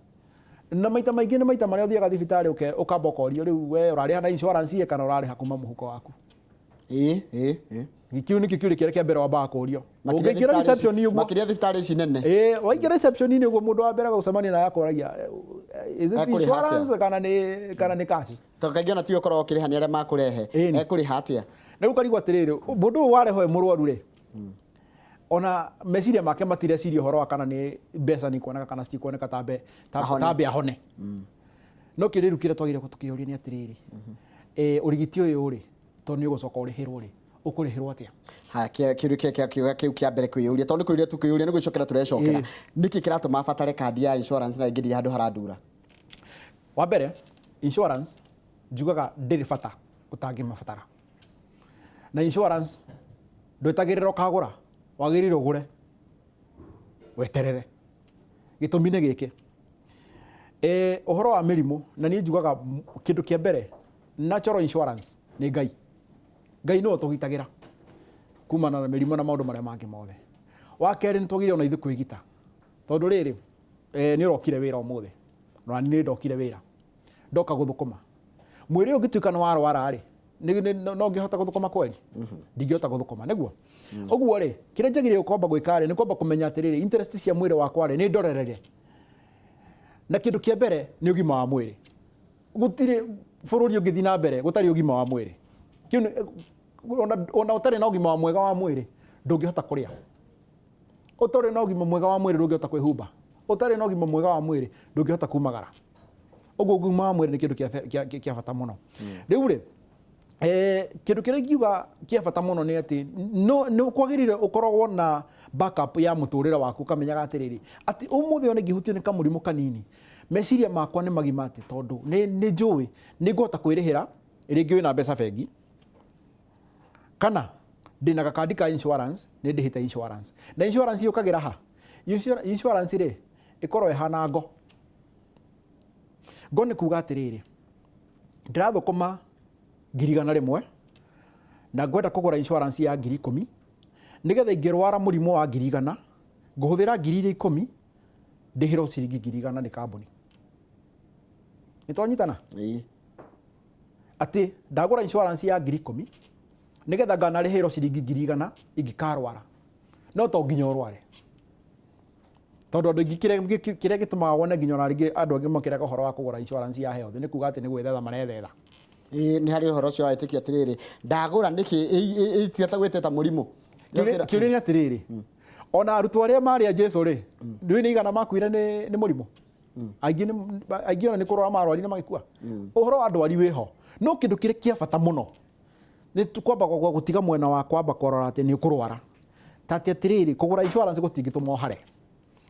Na maita maingĩ nĩ maita marĩa ũthiaga thibitarĩ ũkamba ũkorio rĩu we ũrarĩha na insurance kana ũrarĩha kuma mũhuko waku. Kĩu nĩkĩo kĩũria kĩrĩa kĩa mbere wambaga kũũrio. Ũngĩingĩra reception ũguo, makĩria thibitarĩ ici nene. Waingĩra reception ũguo mũndũ wa mbere gũcemania naye akoragia, is it insurance kana nĩ cash? Tondũ kaingĩ ona tiwe ũkoragwo ũkĩrĩha nĩ arĩa makũrehe. Ekũrĩha atĩa? Na rĩu ũkarigwo atĩrĩrĩ, mũndũ ũyũ warehwo e mũrwaru rĩ, ona meciria make matireciria ũhoro wa kana nĩ mbeca nĩ ikuoneka kana citikuoneka tambe ahone. No kĩrĩa rĩu kĩrĩa twagĩrĩirwo tũkĩũria nĩ atĩrĩrĩ, ũrigiti ũyũ rĩ, tondũ nĩ ũgũcoka ũrĩhĩrwo rĩ, ũkũrĩhĩrwo atĩa? Haya, kĩũria kĩu kĩa mbere kwĩyũria, tondũ nĩ kũũria tu kwĩyũria, nĩ gwĩcokera tũrecokera. Nĩkĩ kĩratũma abatare kandi ya insurance na ĩngĩrire handũ harandura? Wa mbere, insurance njugaga ndĩrĩ bata ũtangĩmabatara. Na insurance ndwetagĩrĩra ũkagũra, wagĩrĩirwo ũgũre weterere. Gĩtũmi nĩ gĩkĩ, ũhoro wa mĩrimũ, na niĩ njugaga kĩndũ kĩa mbere natural insurance nĩ Ngai. Ngai nĩwe ũtũgitagĩra kumana na mĩrimũ na maũndũ marĩa mangĩ mothe. Wa kerĩ, nĩ twagĩrĩirwo na ithuĩ kwĩgita, tondũ rĩrĩ, nĩ ũrokire wĩra ũmũthĩ, na niĩ ndokire wĩra, ndoka gũthũkũma. Mwĩrĩ ũngĩtuĩka nĩ warwara rĩ, no ngĩhota gũthũkũma kweli? Ndingĩhota gũthũkũma, nĩguo? Ũguo rĩ, kĩrĩa njagĩrĩirwo kwamba gwĩka rĩ, nĩ kwamba kũmenya atĩrĩrĩ, interest cia mwĩrĩ wakwa rĩ, nĩ ndorerere. Na kĩndũ kĩa mbere nĩ ũgima wa mwĩrĩ. Gũtirĩ bũrũri ũngĩthiĩ na mbere gũtarĩ ũgima wa mwĩrĩ. Ona ũtarĩ na ũgima mwega wa mwĩrĩ ndũngĩhota kũrĩa. Ũtarĩ na ũgima mwega wa mwĩrĩ ndũngĩhota kwĩhumba. Ũtarĩ na ũgima mwega wa mwĩrĩ ndũngĩhota kumagara. Ũguo ũgima wa mwĩrĩ nĩ kĩndũ kĩa bata mũno. Rĩu rĩ, kĩndũ kĩrĩa ingiuga kĩa bata mũno nĩ atĩ nĩ kwagĩrĩire ũkoragwo na backup ya mũtũrĩre waku, ũkamenyaga atĩrĩrĩ, atĩ ũmũthĩ ona ingĩhutio nĩ kamũrimũ kanini, meciria makwa nĩ magima atĩ tondũ nĩ njũĩ nĩ ngũhota kwĩrĩhĩra rĩngĩ wĩna mbeca bengi, kana ndĩna gakandi ka insurance, nĩ ndĩhĩte insurance. Na insurance yũkagĩra ha? Insurance rĩ, ĩkorwo ĩhana ngo. Ngo nĩ kuga atĩrĩrĩ, ndĩrathũkũma 100,000 na ngwenda kũgũra insurance ya 10,000, nĩgetha ingĩrwara mũrimũ wa 100,000, ngũhũthĩra 10,000 ndĩhĩrwo ciringi 100,000 nĩ kambuni. Nĩ twanyitana? Atĩ ndagũra insurance ya 10,000 nĩgetha nganarĩhĩrwo ciringi 100,000 ingĩkarwara, no to nginya ũrware. Tondũ andũ aingĩ kĩrĩa gĩtũmaga wone nginya ona rĩngĩ andũ angĩ makĩrega ũhoro wa kũgũra insurance ya health nĩ kuga atĩ nĩ gwĩthetha marethetha. Ĩĩ, nĩ harĩ ũhoro ũcio wa wĩtĩkio atĩrĩrĩ, ndagũra nĩkĩ ĩtigata gwĩteta mũrimũ. Kĩũria nĩ atĩrĩrĩ, ona arutwo arĩa marĩ a Jesu rĩ, ndũĩ nĩ igana makuire nĩ mũrimũ? Aingĩ ona nĩ kũrwara marwarire magĩkua. Ũhoro wa ndwari wĩho, no kĩndũ kĩrĩa kĩa bata mũno nĩ kwamba gũtiga mwena wa kwamba kũrora atĩ nĩ ũkũrwara. Ta atĩ atĩrĩrĩ, kũgũra insurance gũtingĩtũma ũhare,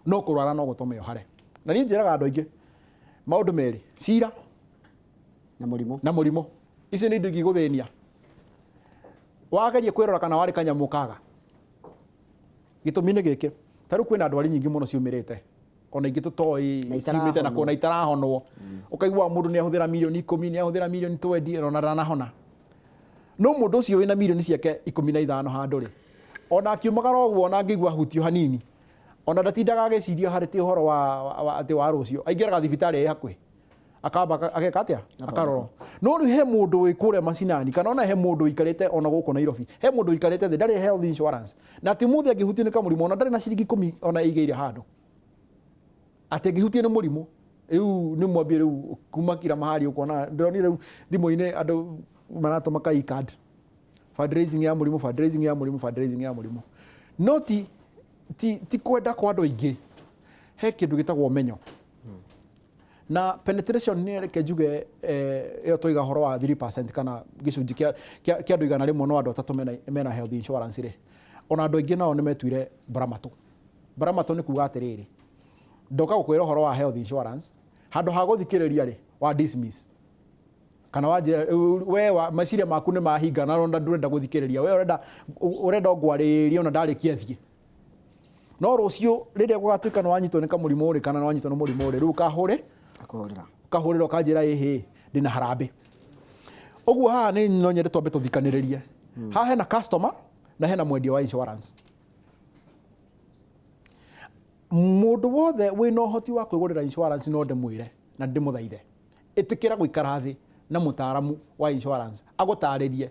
no kũrwara no gũtũme ũhare. Na niĩ njĩraga andũ aingĩ maũndũ merĩ, cira na mũrimũ. Na mũrimũ. Icio nĩ indo ingĩgũthĩnia. Wageria kwĩrora kana warĩ kanyamũ kaga. Gĩtũmi nĩ gĩkĩ, ta rĩu kwĩna ndwari nyingĩ mũno ciumĩrĩte, ona ingĩ tũtoĩ ciumĩte na kuona itarahonwo. Ũkaigua mũndũ nĩ ahũthĩra mirioni 10, nĩ ahũthĩra mirioni 20, ona ndanahona. No mũndũ ũcio wĩna mirioni ciake 15 handũ rĩ, ona akiumagara ũguo ona angĩigua hutio hanini, ona ndatindaga agĩciria harĩ ti ũhoro wa atĩ wa rũciũ, aingĩraga thibitarĩ ĩ hakuhĩ, akamba ageka atĩa, akarorwo. No rĩu he mũndũ wĩ kũrĩa macinani, kana ona he mũndũ ũikarĩte ona gũkũ Nairobi, he mũndũ ũikarĩte thĩ ndarĩ health insurance, na atĩ ũmũthĩ angĩhutio nĩ kamũrimũ ona ndarĩ na ciringi 10 ona ĩigĩire handũ, atĩ angĩhutio nĩ mũrimũ rĩu nĩ mwambie rĩu kuma kila mahali ũkona. Ndĩronire rĩu thimũ-inĩ andũ maratũma ka e-card, fundraising ya mũrimũ, fundraising ya mũrimũ, fundraising ya mũrimũ. No ti kwenda kwa andũ aingĩ, he kĩndũ gĩtagwo ũmenyo. Na penetration nĩ reke njuge ĩyo tũiga ũhoro wa 3% kana gĩcunjĩ kĩa andũ 100 no andũ atatũ mena health insurance rĩ. Ona andũ aingĩ nao nĩ metuire mbaramatũ. Mbaramatũ nĩ kuga atĩrĩrĩ, ndoka gũkwĩra ũhoro wa health insurance, handũ ha gũthikĩrĩria rĩ, wa dismiss. Kana wanjĩra, we wa, meciria maku nĩ mahinga na ũrenda ndũrenda gũthikĩrĩria, we ũrenda ngwarĩrie ona ndarĩkia thiĩ. No rũciũ rĩrĩa gũgatuĩka nĩ wanyitwo nĩ kamũrimũ rĩ, kana nĩ wanyitwo nĩ mũrimũ rĩ, rĩu ũkahũre? Akũhũrĩra. Ũkahũrĩra ũkanjĩra ĩhĩ, ndĩna harambĩ. Ũguo haha nĩ no nyende twambe tũthikanĩrĩrie. Haha hena customer na hena mwendia wa insurance. Mũndũ wothe wĩna ũhoti wa kwĩgũrĩra insurance no ndĩmwĩre na ndĩmũthaithe, ĩtĩkĩra gũikara thĩ na mũtaaramu wa insurance agũtarĩrie.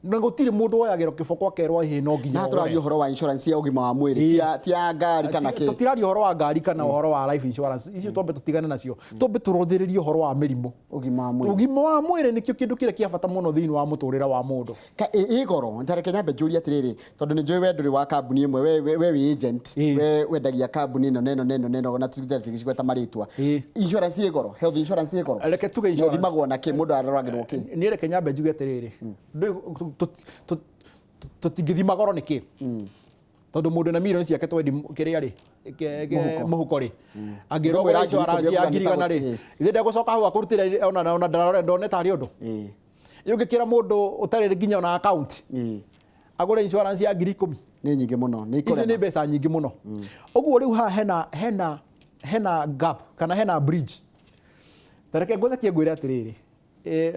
Na gũtirĩ mũndũ woyagĩrwo kĩboko akerwo ĩhĩ no nginya Na tũraria ũgũre. ũhoro wa insurance ya ũgima wa mwĩrĩ, ti ya ngari kana kĩ? Tũtiraria ũhoro wa ngari kana ũhoro wa life insurance, icio twambe tũtigane nacio. Twambe tũrũthĩrĩrie ũhoro wa mĩrimũ. Ũgima wa mwĩrĩ. Ũgima wa mwĩrĩ nĩkĩo kĩndũ kĩrĩa kĩa bata mũno thĩinĩ wa mũtũrĩre wa mũndũ. Ka ĩ goro, ta reke nyambe njũrie atĩrĩrĩ, tondũ nĩ njũĩ we ndũrĩ wa kambuni ĩmwe, we wĩ agent, we wendagia kambuni ĩno na ĩno na ĩno na ĩno, na tũtirĩ tũgĩcigweta marĩtwa. Insurance ĩ goro, health insurance ĩ goro. Reke tuge Na insurance. ũthimagwo na kĩ? Mũndũ aroragĩrwo kĩ? Niĩ reke nyambe njuge atĩrĩrĩ, tũtingĩthima goro nĩ kĩ? Tondũ mũndũ na mirioni ciake twendi kĩrĩa rĩ, mũhuko rĩ. Angĩrwo Ũkamwĩra kũrĩ insurance ya ngiri ngiri ikũmi igana rĩ, ithe ndegũcoka hau akũrutĩre ona ndarore ndone tarĩ ũndũ. Ũngĩkĩra mũndũ ũtarĩ nginya ona account, agũre insurance ya ngiri ikũmi. Nĩ nyingĩ mũno, nĩ Icio nĩ ikũrema. mbeca nyingĩ mũno. Ũguo rĩu haha hena gap kana hena bridge. Ta reke ngũthekie ngwĩre atĩrĩrĩ,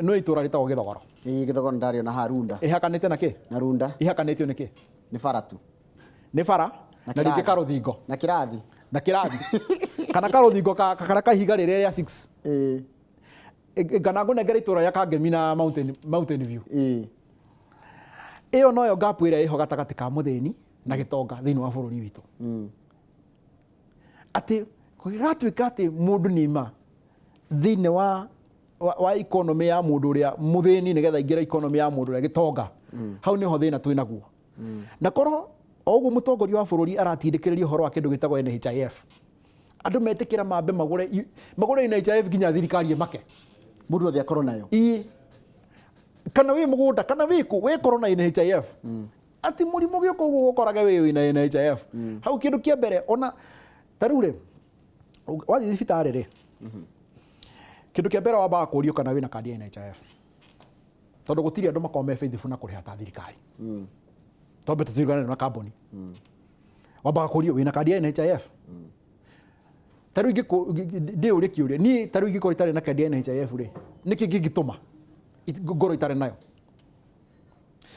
no itũra rĩtagwo Gĩthogoro. Ĩĩ, Gĩthogoro nĩndarĩona haha Runda. Ĩhakanĩte na kĩ? Na Runda. Ihakanĩtio nĩ kĩ? Nĩ bara tu. Nĩ bara, Na na rĩngĩ kĩrathi. karũthingo. Na kĩrathi. Na kĩrathi. Kana karũthingo kana kahiga rĩrĩa rĩa 6. Kana ngũnengere itũra rĩa Kangemi na Mountain View. Ĩyo noyo gap ĩrĩa ĩho gatagatĩ ka mũthĩni na gĩtonga thĩinĩ wa bũrũri witũ. Atĩ gũgĩgatuĩka atĩ mũndũ nĩ ma thĩinĩ wa economy ya mũndũ ũrĩa mũthĩni nĩgetha aingĩre economy ya mũndũ ũrĩa gĩtonga. Hau nĩho thĩna twĩ naguo. Na korwo o ũguo mũtongoria wa bũrũri aratindĩkĩrĩria ũhoro wa kĩndũ gĩtagwo NHIF. Andũ metĩkĩra mambe magũre NHIF nginya thirikari ĩmake. Mũndũ othe akorwo nayo. Ĩĩ. Kana wĩ mũgũnda, kana wĩ kũ, wĩkorwo na NHIF. Atĩ mũrimũ gĩũka ũguo ũkorage wĩ wĩna NHIF. Hau kĩndũ kĩa mbere, ona ta rĩu rĩ, wathiĩ thibitarĩ rĩ, kĩndũ kĩa mbere wambaga kũũrio kana wĩna kandi ya NHIF. Tondũ gũtirĩ andũ makoragwo me faithful na kũrĩha ta thirikari. Twambe tũtirigane na kambuni. Wambaga kũũrio wĩna kandi ya NHIF. Ta rĩu ndĩũrie kĩũria, niĩ ta rĩu ingĩkorwo itarĩ na kandi ya NHIF rĩ, nĩkĩ kĩngĩtũma ngorwo itarĩ nayo?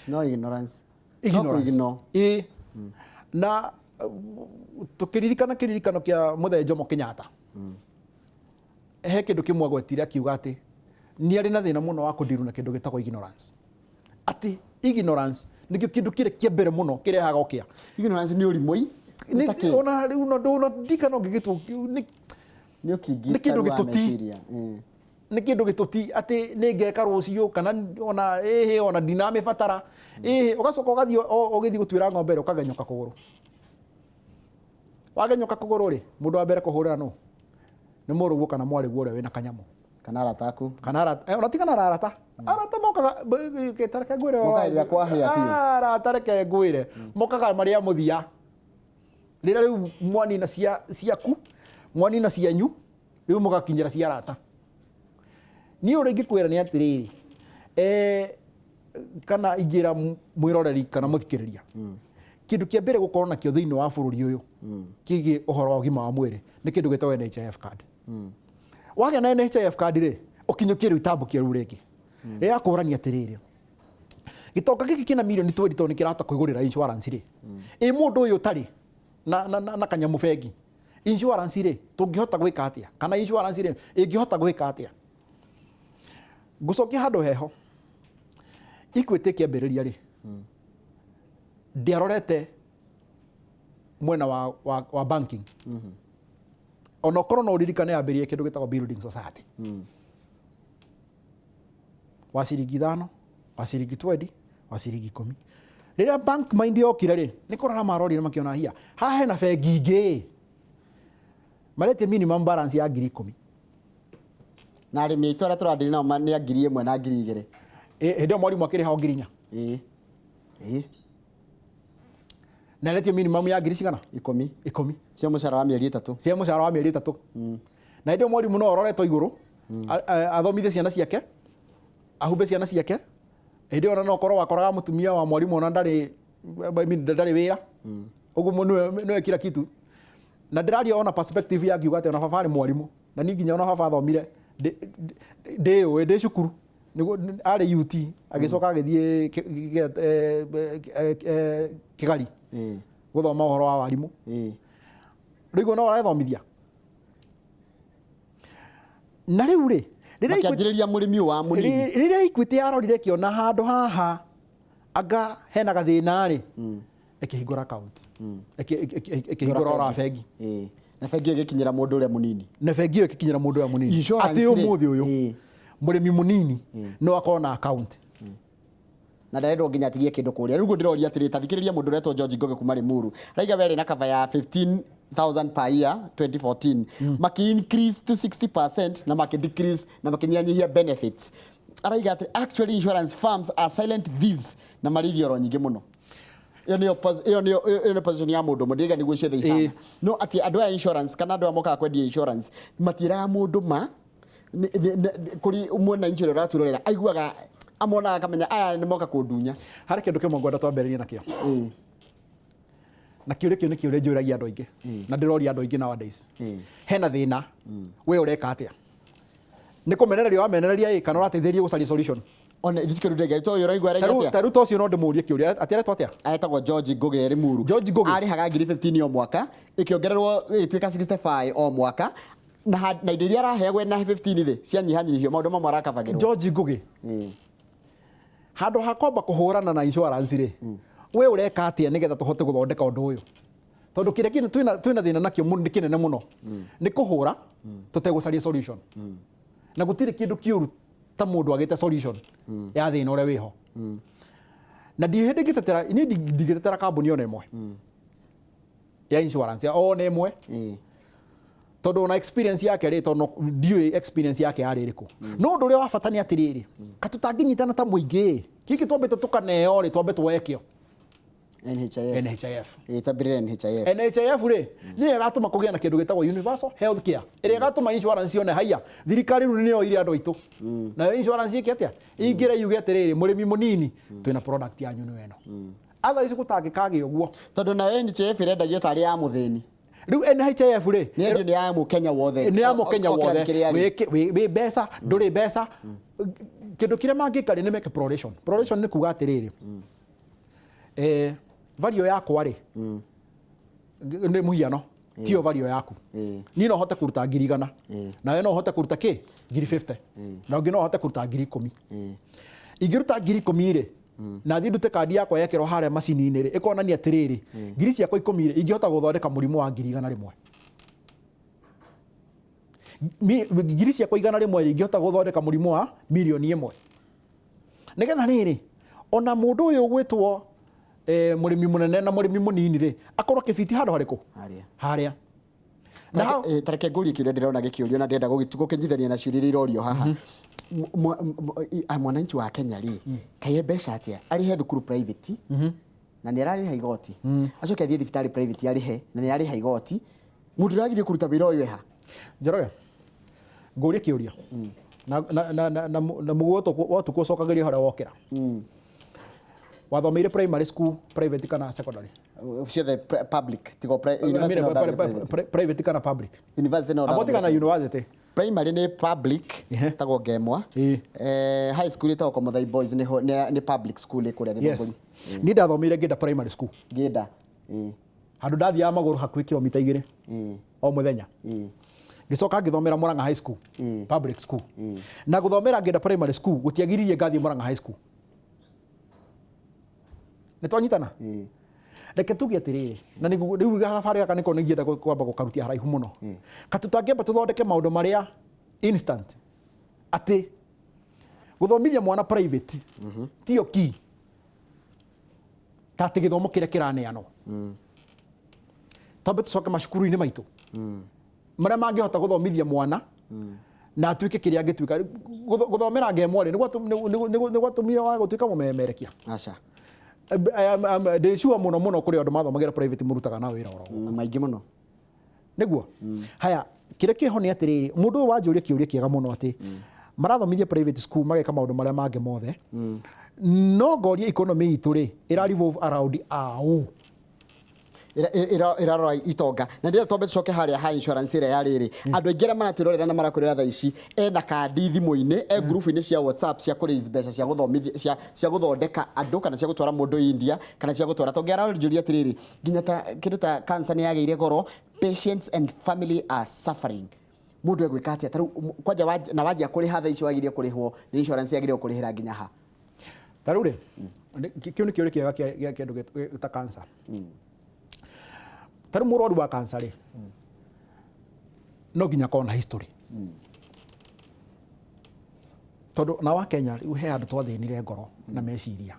No ignorance. Ignorance. No kũignore. Ĩĩ. Na tũkĩririkana kĩririkano kĩa Mũthee Jomo Kenyatta. He kĩndũ kĩmwe agwetire akiuga atĩ nĩ arĩ na thĩna mũno wa kũndirwo na kĩndũ gĩtagwo ignorance. Atĩ ignorance nĩkĩo kĩndũ kĩrĩa kĩa mbere mũno kĩrehaga ũkĩa. Ignorance nĩ ũrimũ. Nĩ ta kĩ? Ona rĩu no ndona ndikana ũngĩgĩtwo nĩ Nĩ ũkĩngĩ Nĩ kĩndũ taru wa gĩtũti. meciria. Nĩ kĩndũ gĩtũti atĩ nĩ ngeka rũciũ kana ona ĩhĩ ona ndinamĩbatara ĩhĩ, ũgacoka ũgathiĩ ũgĩthiĩ gũtuĩra ng'ombe rĩ, ũkagenyũka kũgũrũ. Wagenyũka kũgũrũ rĩ, mũndũ wa mbere kũhũrĩra nũ? Nĩ mũrũguo kana mwarĩguo ũrĩa wĩna kanyamũ. Kana arata aku. Kana arata, ona ti kana arata, arata mokaga reke ngwĩre. Mokaga rĩrĩa kwahĩa biũ. Arata, reke ngwĩre, mokaga marĩa mũthia, rĩrĩa rĩu mwanina cia ciaku, mwanina cianyu, rĩu mũgakinyĩra cia arata. Niĩ ũrĩa ingĩkwĩra nĩ atĩrĩrĩ, kana ingĩra mwĩroreri kana mũthikĩrĩria, kĩndũ kĩa mbere gũkorwo nakĩo thĩinĩ wa bũrũri ũyũ kĩgiĩ ũhoro wa ũgima wa mwĩrĩ nĩ kĩndũ gĩtagwo NHIF card. Wagĩa na NHIF card rĩ, ũkinyũkie rĩu itambũkie rĩu rĩngĩ rĩa kũrania atĩrĩrĩ, gĩtonga gĩkĩ kĩna mirioni 20 tondũ nĩ kĩrahota kwĩgũrĩra insurance rĩ, ĩ mũndũ ũyũ ũtarĩ na kanyamũ bengi insurance rĩ, tũngĩhota gwĩka atĩa? Kana insurance rĩ, ĩngĩhota gwĩka atĩa? Ngũcokia handũ heho. Equity ĩkĩambĩrĩria rĩ, ndĩarorete mwena wa banking. Ona okorwo no ũririkane yambĩrĩrie kĩndũ gĩtagwo building society wa ciringi 5, wa ciringi 20, wa ciringi 10. Rĩrĩa bank mind yokire rĩ, nĩ kũrora marorire makĩona hia haha hena bengi ingĩ maretie minimum balance ya 10,000. Na arĩmi aitũ arĩa tũrandĩri nao nĩ a 1,000 na 2,000. Hĩndĩ ĩyo mwarimũ akĩrĩha o 4,000. Ĩĩ ĩĩ. Na aretie minimum ya ngiri cigana? 10. 10. Cia mũcara wa mĩeri 3. Cia mũcara wa mĩeri 3. Na hĩndĩ ĩyo mwarimũ no aroretwo igũrũ athomithie ciana ciake, ahumbe ciana ciake. Hĩndĩ ĩyo ona no ũkorwo wakoraga mũtumia wa mwarimũ ona ndarĩ, I mean, ndarĩ wĩra ũguo nĩwe kila kitu. Na ndĩraria ona perspective ya ngiuga atĩ ona baba arĩ mwarimũ, na niĩ nginya ona baba athomire ndĩũĩ ndĩ cukuru nĩguo arĩ UT, agĩcoka agĩthiĩ Kĩgari gũthoma ũhoro wa warimũ. Rĩu no arethomithia na rĩu rĩ, rĩrĩa Makĩanjĩrĩria mũrĩmi ũyũ wa mũnini. Rĩrĩa Equity yarorire ĩkĩona handũ haha anga hena gathĩna rĩ, ĩkĩhingũra account, ĩkĩhingũra ora bengi. Na bengi ĩyo ĩgĩkinyĩra mũndũ ũrĩa mũnini. Na bengi ĩyo ĩgĩkinyĩra mũndũ ũrĩa mũnini. Insurance Atĩ rĩ, ũmũthĩ ũyũ mũrĩmi mũnini no akorwo na account. Na ndarendwo nginya atigie kĩndũ kũrĩa. Rĩu ndĩroria atĩrĩ, ta thikĩrĩria mũndũ ũretwo George Ngoge kuma Limuru. Raiga we arĩ na cover ya 15,000 per year 2014. Maki increase to 60% na maki decrease na makinyihanyihia benefits. Araiga atĩ actually insurance firms are silent thieves na marĩithio oro nyingĩ mũno. Ĩyo nĩyo ĩyo nĩyo position ya mũndũ ũmwe, ndĩraiga nĩguo ciothe ihana. No atĩ andũ aya insurance kana andũ aya mokaga kwendia insurance matiĩraga mũndũ ma kũrĩ mwananchi ũrĩa ũratwĩrorera aiguaga amonaga akamenya aya nĩ moka kũndunya. Harĩ kĩndũ kĩmwe ngwenda twambĩrĩrie nakĩo. Na kĩũria kĩu nĩ kĩũria njũragia andũ aingĩ. Na ndĩroria andũ aingĩ nowadays. Hena thĩna, we ũreka atĩa? Nĩ kũmenereria wamenereria ĩ, kana ũrateithĩrĩria gũcaria solution? Ona ithuĩ kĩndũ ndĩngĩ, tondũ ũraigua araiga atĩa? Ta rĩu ta ũcio no ndĩmũrie kĩũria, atĩ aretwo atĩa? Etagwo George Ngũgĩ Limuru. George Ngũgĩ. Arĩhaga ngiri 15 o mwaka, ĩkĩongererwo ĩgĩtuĩka 65 o mwaka. Na indo iria araheagwo na 15 rĩ, cianyihanyihio, maũndũ mamwe arakabagĩrwo. George Ngũgĩ. Handũ ha kwamba kũhũrana na insurance rĩ, we ũreka atĩa nĩgetha tũhote gũthondeka ũndũ ũyũ? Tondũ kĩrĩa kĩnene twĩna thĩna nakĩo nĩ kĩnene mũno. Nĩ kũhũra tũtegũcaria solution. Na gũtirĩ kĩndũ kĩũru ta mũndũ agĩte solution ya thĩna ũrĩa wĩho. Na ndirĩ hĩndĩ ngĩtetera, niĩ ndingĩtetera kambuni ona ĩmwe ya insurance, ya ona ĩmwe. Tondũ ona experience yake rĩ, tondũ ndiũĩ experience yake yarĩ ĩrĩkũ. No ũndũ ũrĩa wa bata nĩ atĩrĩrĩ, ka tũtangĩnyitana ta mũingĩ, kĩngĩ twambĩte tũkaneo rĩ, twambe tuoe kĩo. NHIF. NHIF. Ĩĩ, twambĩrĩre NHIF. NHIF rĩ, nĩyo ĩgatũma kũgĩe na kĩndũ gĩtagwo universal health care, ĩrĩa ĩgatũma insurance yone haiya, thirikari rĩu nĩyo ire andũ aitũ. Nayo insurance ĩke atĩa? Ĩingĩre yuge atĩrĩrĩ, mũrĩmi mũnini, twĩna product yanyu nĩyo ĩno. Otherwise gũtangĩkagĩa ũguo. Tondũ nayo NHIF ĩrendagio tarĩ ya mũthĩni. Rĩu NHIF rĩ, Nĩ endio nĩ ya mũkenya wothe. Nĩ ya mũkenya O kĩrathi wothe. kĩrĩa arĩ. Wĩ mbeca, ndũrĩ mbeca. Kĩndũ kĩrĩa mangĩka rĩ, nĩ meke proration. Proration nĩ kuga atĩrĩrĩ, value yakwa rĩ, nĩ mũhiano, tiyo value yaku. Niĩ no hote kũruta ngiri igana. Nawe no ũhote kũruta kĩ? Ngiri 50. Na ũngĩ no ahote kũruta ngiri 10. Ingĩruta ngiri 10 rĩ, Na thiĩ ndute kandi yakwa yekĩrwo harĩa macini-inĩ rĩ, ĩkonania atĩrĩrĩ, ngiri ciakwa 10 rĩ, ingĩhota gũthondeka mũrimũ wa ngiri 100. Ngiri ciakwa 100 rĩ, ingĩhota gũthondeka mũrimũ wa mirioni 1. Nĩgetha rĩrĩ, ona mũndũ ũyũ ũgwĩtwo mũrĩmi mũnene na mũrĩmi mũnini rĩ, akorwo kĩbiti handũ harĩkũ? Harĩa. Harĩa. Na hau- Tareke ngũrie kĩũria ndĩrona gĩkĩũrio na ndĩrenda gũkĩnyithania na ciũria iria irorio haha. Mwananchi wa Kenya rĩ, kaĩ mbeca atĩa arĩhe thukuru private na nĩ ararĩha igoti, acoke athiĩ thibitarĩ private arĩhe na nĩ ararĩha igoti, mũndũ ũragĩrĩire kũruta wĩra ũyũ eha? Njoroge, ngũrie kĩũria na mũguo wa ũtukũ ũcokagĩrio harĩa wokĩra. Wathomeire primary school private kana secondary? Ciothe public, tigo I mean, university no ndathire private. Private kana public? University no Abo ndathire tigana university. Primary nĩ public, tagwo Ngemwa. High school ĩtagwo Komothai Boys, nĩ public school ĩ kũrĩa Yes. Gĩthũngũri. Niĩ ndathomeire Ngĩnda Primary School. Ngĩnda. Handũ ndathiaga magũrũ hakuhĩ kilomita 2 o mũthenya. Ngĩcoka ngĩthomera Murang'a High School, public school. Na gũthomera Ngĩnda Primary School gũtiagiririe ngathiĩ Murang'a High School. Nĩ twanyitana? Reke tuge atĩrĩrĩ, na nĩguo rĩu gabarĩ gaka nĩko nĩngĩenda kwamba gũkarutia haraihu mũno. Ka tũtangĩamba tũthondeke maũndũ marĩa instant, atĩ gũthomithia mwana private tiyo key, ta atĩ gĩthomo kĩrĩa kĩraneanwo. Twambe tũcoke macukuru-inĩ maitũ marĩa mangĩhota gũthomithia mwana na atuĩke kĩrĩa angĩtuĩka. Gũthomera Ngemwa rĩ, nĩ gwatũmire wa gũtuĩka mũmemerekia? Aca. Ndĩ sure mũno mũno kũrĩ andũ mathomagĩra private mũrutaga na wĩra oro Maingĩ mũno. Nĩguo. Haya, kĩrĩa kĩho nĩ atĩrĩrĩ, mũndũ ũyũ wanjũria kĩũria kĩega mũno, atĩ marathomithia private school, mageka maũndũ marĩa mangĩ mothe, no ngoria, economy itũ rĩ, ĩra revolve around aũ? Ĩrarora itonga. Na ndĩrenda twambe tũcoke harĩa ha insurance ĩrĩa ya rĩrĩ, andũ aingĩ arĩa maratwĩrorera na marakwĩrora thaa ici, ena kandi thimũ-inĩ, e ngurubu-inĩ cia WhatsApp cia kũ raise mbeca cia gũthomithia, cia gũthondeka andũ, kana cia gũtwara mũndũ India, kana cia gũtwara tondũ aranjũria atĩrĩrĩ, nginya ta kĩndũ ta cancer nĩ yagĩire goro, patients and family are suffering, mũndũ egwĩka atĩa? Ta rĩu kwanja na wanjia kũrĩha thaa ici, wagĩrĩire kũrĩhwo nĩ insurance, yagĩrĩire kũrĩhĩra nginya ha? Ta rĩu rĩ, kĩu nĩ kĩũria kĩega gĩa kĩndũ ta cancer. Ta rĩu mũrwaru wa cancer rĩ, no nginya akorwo na history, tondũ na wa Kenya rĩu he handũ twathĩnire ngoro na meciria,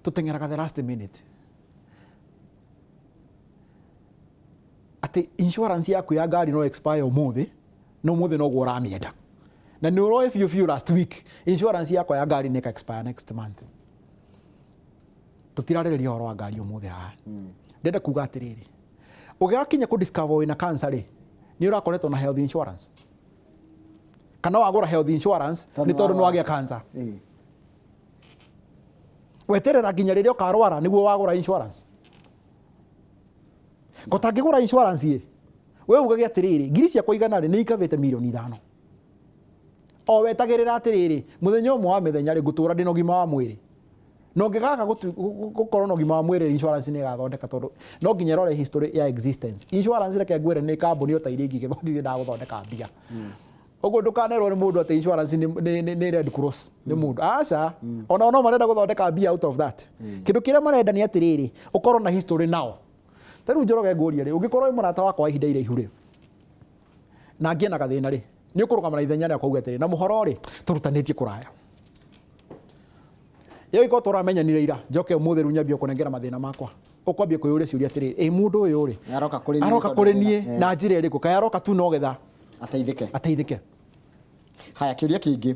tũteng'eraga the last minute, atĩ insurance yaku ya ngari no expire ũmũthĩ, na ũmũthĩ noguo ũramĩenda, na nĩ ũroĩ biũ biũ last week insurance yakwa ya ngari nĩ ĩka expire next month. Tũtirarĩrĩria ũhoro wa ngari ũmũthĩ haha. Ndĩrenda kuga atĩrĩrĩ, ũgĩgakinya kũ discover wĩna cancer rĩ, nĩ ũrakoretwo na health insurance, kana wagũra health insurance Tondũ nĩ tondũ nĩ nĩ wagĩa cancer? Weterera nginya rĩrĩa ũkarwara nĩguo wagũra insurance? Ko tangĩgũra insurance ĩ, we ugage atĩrĩrĩ, ngiri ciakwa 100 rĩ, nĩ ikavĩte mirioni 5, o wetagĩrĩra atĩrĩrĩ, mũthenya ũmwe wa mĩthenya rĩ, ngũtũra ndĩna ũgima wa mwĩrĩ. Na ũngĩgaga gũkorwo na ũgima wa mwĩrĩ, insurance nĩ ĩgathondeka, tondũ no nginya ĩrore history ya existence. Insurance, reke ngwĩre, nĩ kambuni o ta iria ingĩ igĩthondekaga gũthondeka mbia. Ũguo ndũkanerwo nĩ mũndũ atĩ insurance nĩ Red Cross nĩ mũndũ, aca. Ona no marenda gũthondeka mbia out of that. Kĩndũ kĩrĩa marenda nĩ atĩrĩrĩ, ũkorwo na history nao. Ta rĩu Njoroge, ngũrie rĩ, ũngĩkorwo wĩ mũrata wakwa wa ihinda iraihu rĩ, na ngĩe na gathĩna rĩ, nĩ ũkũrũgama na ithenya rĩakwa uge atĩrĩ, na mũhoro rĩ, tũrutanĩtie kũraya yo iko tũramenyanire ira, njoke ũmũthĩ rĩu nyambie kũnengera mathĩna makwa, ũkwambia kwĩyũria ciũria atĩrĩ, ĩ mũndũ ũyũ rĩ, Aroka kũrĩ niĩ aroka tondũ kũrĩ ndĩna- niĩ na njĩra ĩrĩkũ? Kaĩ aroka tu no getha ateithĩke? Ateithĩke. Haya, kĩũria kĩngĩ.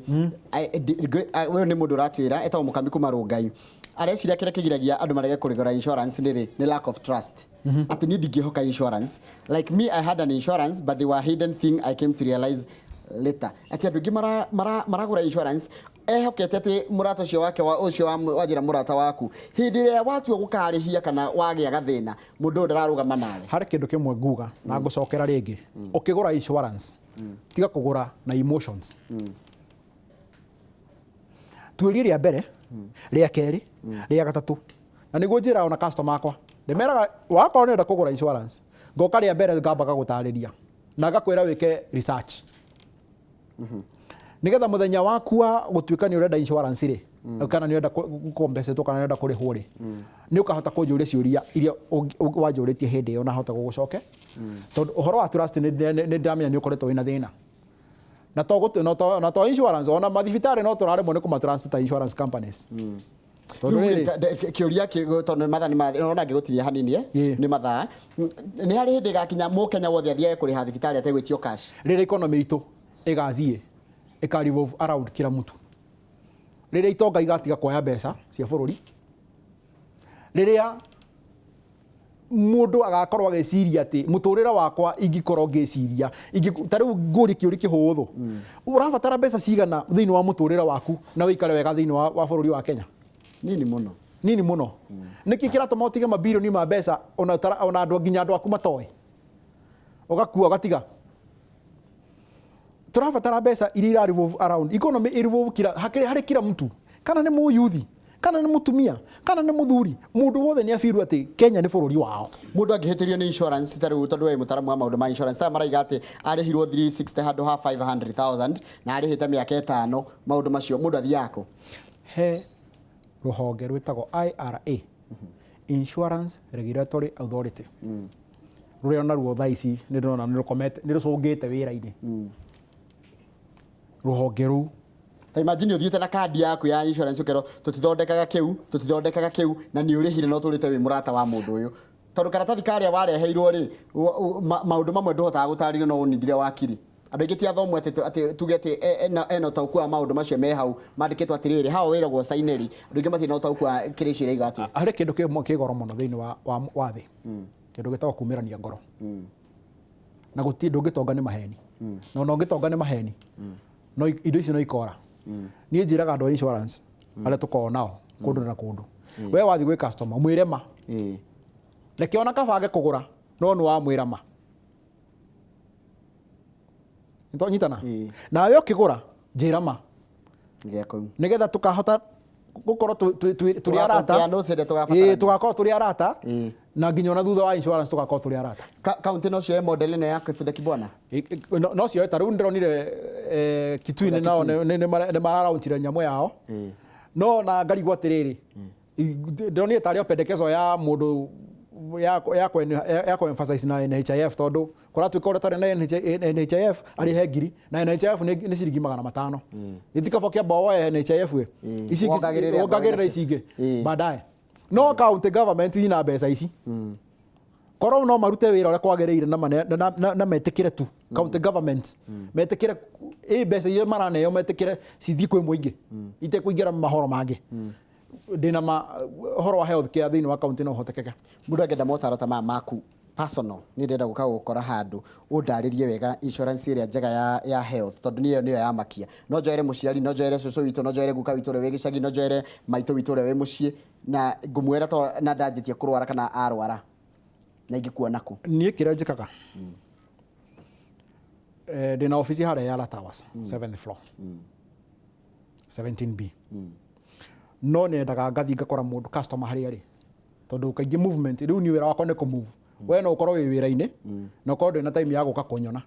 Ũyũ nĩ mũndũ ũratwĩra etagwo Mũkami kuma Rũngai, areciria kĩrĩa kĩgiragia andũ marege kũrĩgũra insurance nĩ rĩ, nĩ lack of trust, atĩ niĩ ndingĩhoka insurance. Like me, I had an insurance, but they were hidden thing I came to realize later, atĩ andũ aingĩ maragũra insurance ehokete atĩ mũrata ũcio wake wa ũcio wanjĩra mũrata waku, hĩndĩ ĩrĩa watua gũkarĩhia kana wagĩa gathĩna, mũndũ ũyũ ndararũgama nawe. Harĩ kĩndũ kĩmwe nguga na ngũcokera rĩngĩ: ũkĩgũra insurance, tiga kũgũra na emotions. Tuĩrie rĩa mbere, rĩa kerĩ, rĩa gatatũ. Na nĩguo njĩraga ona customer akwa, ndĩmeraga, wakorwo nĩ ũrenda kũgũra insurance, ngoka rĩa mbere ngambaga gũtarĩria na ngakwĩra wĩke research, nĩgetha mũthenya waku wa gũtuĩka nĩ ũrenda insurance rĩ, Kana nĩ ũrenda gũkombecetwo kana nĩ ũrenda kũrĩhwo rĩ, nĩ ũkahota kũnjũria ciũria iria wanjũrĩtie hĩndĩ ĩyo na hote gũgũcoke. Tondũ ũhoro wa trust nĩ ndĩramenya nĩ ũkoretwo wĩna thĩna. Na to gũtu na to insurance ona mathibitarĩ no tũraremwo nĩ kũma ta insurance companies. Tondũ rĩrĩ kĩũria tondũ mathaa nĩ ona ngĩgũtinia hanini nĩ mathaa. Nĩ harĩ hĩndĩ ĩgakinya mũkenya wothe athiage kũrĩha thibitarĩ ategwĩtio cash. Rĩrĩa economy itũ ĩgathiĩ ĩka revolve around kila mtu. Rĩrĩa itonga igatiga kuoya mbeca cia bũrũri, rĩrĩa mũndũ agakorwo agĩciria atĩ mũtũrĩre wakwa ingĩkorwo ngĩciria ta rĩu ngũrie kĩũria kĩhũthũ, ũrabatara mbeca cigana thĩinĩ wa mũtũrĩre waku na wĩikare wega thĩinĩ wa bũrũri wa Kenya? Nini mũno. Nini mũno. Nĩkĩ kĩratũma ũtige mabirioni ma mbeca ona andũ nginya andũ aku matoĩ, ũgakua ũgatiga? Tũrabatara mbeca iria ira revolve around economy, revolve kila harĩ kila mtu, kana nĩ mũyuthi, kana nĩ mũtumia, kana nĩ mũthuri, mũndũ wothe nĩ abiru atĩ Kenya nĩ bũrũri wao. Mũndũ angĩhĩtĩrio nĩ insurance ta rĩu, tondũ we mũtaramu wa maũndũ ma insurance, ta maraiga atĩ arĩhirwo 360 handũ ha 500,000 na arĩhĩte mĩaka 5, maũndũ macio mũndũ athiaga kũ? He rũhonge rwĩtagwo IRA, Insurance Regulatory Authority, rũrĩa naruo thaa ici nĩ ndĩrona nĩ rũkomete, nĩ rũcũngĩte wĩra-inĩ. Rũhonge rũu. Ta imagine ũthiĩte na kandi yaku ya insurance ũkerwo tũtithondekaga kĩu, tũtithondekaga kĩu, na nĩ ũrĩhire no ũtũrĩte wĩ mũrata wa mũndũ ũyũ. Tondũ karatathi karĩa wareheirwo rĩ, maũndũ mamwe ndũhotaga gũtarĩrio no ũnindire wakiri. Andũ aingĩ ti athomu atĩ tuge atĩ ena ũtaũku wa maũndũ macio me hau mandĩkĩtwo atĩrĩrĩ, hao wĩragwo saineri. Andũ aingĩ matirĩ na ũtaũku wa kĩrĩa icio irauga atĩa. Harĩ kĩndũ kĩmwe kĩ goro mũno thĩinĩ wa thĩ, kĩndũ gĩtagwo kumĩrania ngoro. Na gũtirĩ ndũngĩtonga nĩ maheni. Na ona ũngĩtonga nĩ maheni, no indo icio no ikora. Niĩ njĩraga andũ a insurance arĩa tũkoragwo nao kũndũ na kũndũ, we wathiĩ gwĩ customer mwĩre ma, reke ona kabange kũgũra no nĩ wamwĩra ma. Nĩtwanyitana? Nawe ũkĩgũra njĩra ma, nĩgetha tũkahota gũkorwo tũrĩ arata, tũgakorwo tũrĩ arata, na nginya ona thutha wa insurance tũgakorwo tũrĩ arata. Kaunti no cioe model ĩno ya Kĩbutha Kibwana? No cioe. Ta rĩu ndĩronire Kitui nao nĩ mararaunchire nyamũ yao, no na ngarigwo atĩrĩrĩ, ndĩronire tarĩ o pendekezo ya mũndũ ya kũ emphasize na NHIF, tondũ kũratuĩka ũrĩa ũtarĩ na NHIF arĩhe 1,000 na NHIF nĩ ciringi 500. Gĩtikaba kĩamba woe NHIF ĩ, ici wongagĩrĩra ici ingĩ baadaye. No county government ina mbeca ici, korwo no marute wĩra ũrĩa kwagĩrĩire na metĩkĩre tu county government metĩkĩre mbeca iria maraneo metĩkĩre cithiĩ kwĩ mũingĩ itekũingĩra mahoro mangĩ. Ndĩna ũhoro wa health care thĩinĩ wa county no ũhotekeke. Mũndũ angĩenda motaro ta maya maku personal, nĩ ndĩrenda gũka gũkora handũ ũndarĩrie wega insurance ĩrĩa njega ya health, tondũ nĩyo nĩyo ya makia. No njoere mũciari, no njoere cũcũ witũ, no njoere guka witũ ũrĩa wĩ gĩcagi, no njoere maitũ witũ ũrĩa wĩ mũciĩ, na ngũmwĩra to na ndanjĩtie kũrwara kana arwara, na ingĩkuona kũ? Niĩ kĩrĩa njĩkaga, ndĩna obici harĩa Yala Towers, 7th floor, 17B. No nendaga ngathiĩ ngakora mũndũ customer harĩa arĩ, tondũ kaingĩ movement rĩu niĩ wĩra wakwa nĩ kũ move. We no ũkorwo wĩ wĩra-inĩ na ũkorwo ndũrĩ na time ya gũka kũnyona.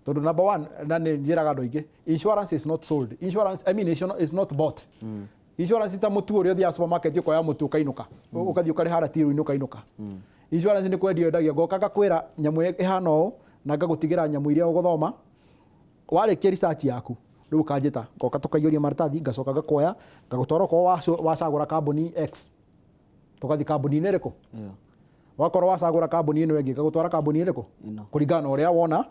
Tondũ number one, na nĩ njĩraga andũ aingĩ, insurance is not sold. Insurance, I mean, is not bought. Insurance ta mũtu ũrĩa ũthiaga supermarket ũkoya mũtu ũkainũka, ũgathiĩ ũkarĩha ratiri-inĩ ũkainũka. Insurance nĩ kwendio yendagio, ngoka ngakwĩra nyamũ ĩhana ũũ na ngagũtigĩra nyamũ iria ũgũthoma. Warĩkia research yaku rĩu ũkanjĩta, ngoka tũkaiyũria maratathi, ngacoka ngakuoya ngagũtwara okorwo wacagũra kambuni X, tũgathiĩ kambuni-inĩ ĩrĩkũ? Wakorwo wacagũra kambuni ĩno ĩngĩ, ngagũtwara kambuni ĩrĩkũ? Kũringana na ũrĩa wona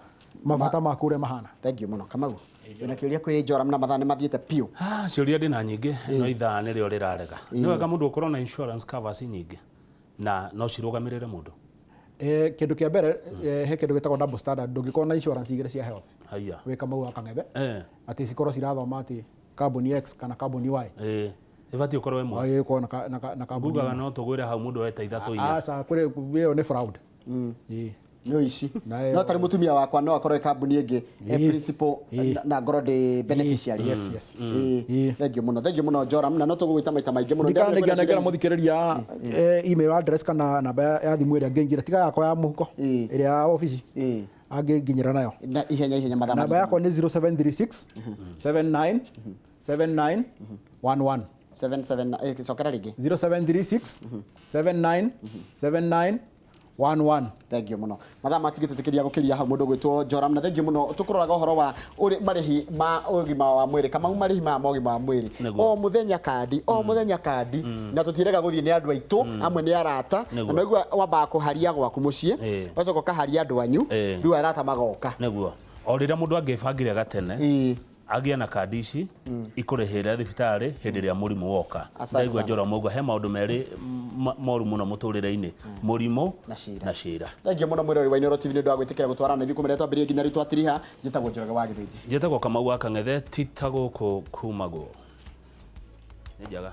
mabata maku ũrĩa mahana. Thank you mũno Kamau. Wĩna kĩũria kwĩ Joram na mathaa nĩ mathiĩte biũ. Ciũria ndĩna nyingĩ, no ithaa nĩrĩo rĩrarega. Nĩ wega mũndũ ũkorwo na insurance covers nyingĩ na no cirũgamĩrĩre mũndũ. Kĩndũ kĩa mbere, he kĩndũ gĩtagwo double standard, ndũngĩkorwo na insurance igĩrĩ cia health. Haiya. Wĩ Kamau wa Kang'ethe. Atĩ cikorwo cirathoma atĩ kambuni X kana kambuni Y. Ĩbatiĩ ũkorwo ĩmwe. Ĩkorwo na kambuni Ngugaga ĩmwe. no tũgwĩre hau mũndũ weta ithatũ inya. Aca, kũrĩ ĩyo nĩ fraud. Nĩ ũici. No tarĩ mũtumia wakwa no akorwo kambuni ĩngĩ, principal na ngorwo ndĩ beneficiary. Yes, yes. Thank you mũno. Thank you mũno Joram, na no tũgũgwĩta maita maingĩ mũno. Ndikana nĩngĩanengera mũthikĩrĩria email address kana namba ya thimũ ĩrĩa ngĩingĩra, tiga yakwa ya mũhuko, ĩrĩa ya obici. Angĩnginyĩra nayo. Na ihenya ihenya mathaa Namba maingĩ. yakwa nĩ 0736 79 79 11. 77 cokera rĩngĩ. 0736 79 79 11. Thank you muno. Mathaa matigĩtũtĩkĩria gũkĩria hau, mũndũ gwĩtwo Joram, na thank you mũno. Tũkũroraga ũhoro wa ũrĩ marĩhi ma ũgima wa mwĩrĩ, Kamau, marĩhi maya ma ũgima wa mwĩrĩ. Nĩguo. O mũthenya kandi, o mũthenya kandi, na tũtirega gũthiĩ nĩ andũ aitũ amwe, nĩ arata, na Nĩguo. naigua wambaga kũharia gwaku mũciĩ, ũgacoka ũkaharia andũ anyu, rĩu arata magoka. Nĩguo, o rĩrĩa mũndũ angĩbangire gatene, agĩe na kandi ici ikũrĩhĩra thibitarĩ hĩndĩ ĩrĩa mũrimũ woka. Asante Ndaigua sana. Njora mũgua he maũndũ merĩ moru mũno mũtũrĩre-inĩ, mũrimũ Na cira. Na cira. Thank you mũno, mwĩrori wa Inooro TV, nĩ ũndũ wa gwĩtĩkĩra gũtwarana ithuĩ kũmĩrĩa twambĩrĩrie nginya rĩu twatiriha. Njĩtagwo Njoroge wa Gĩthĩnji. Njĩtagwo Kamau wa Kang'ethe, tita gũkũ kumagwo nĩ njaga.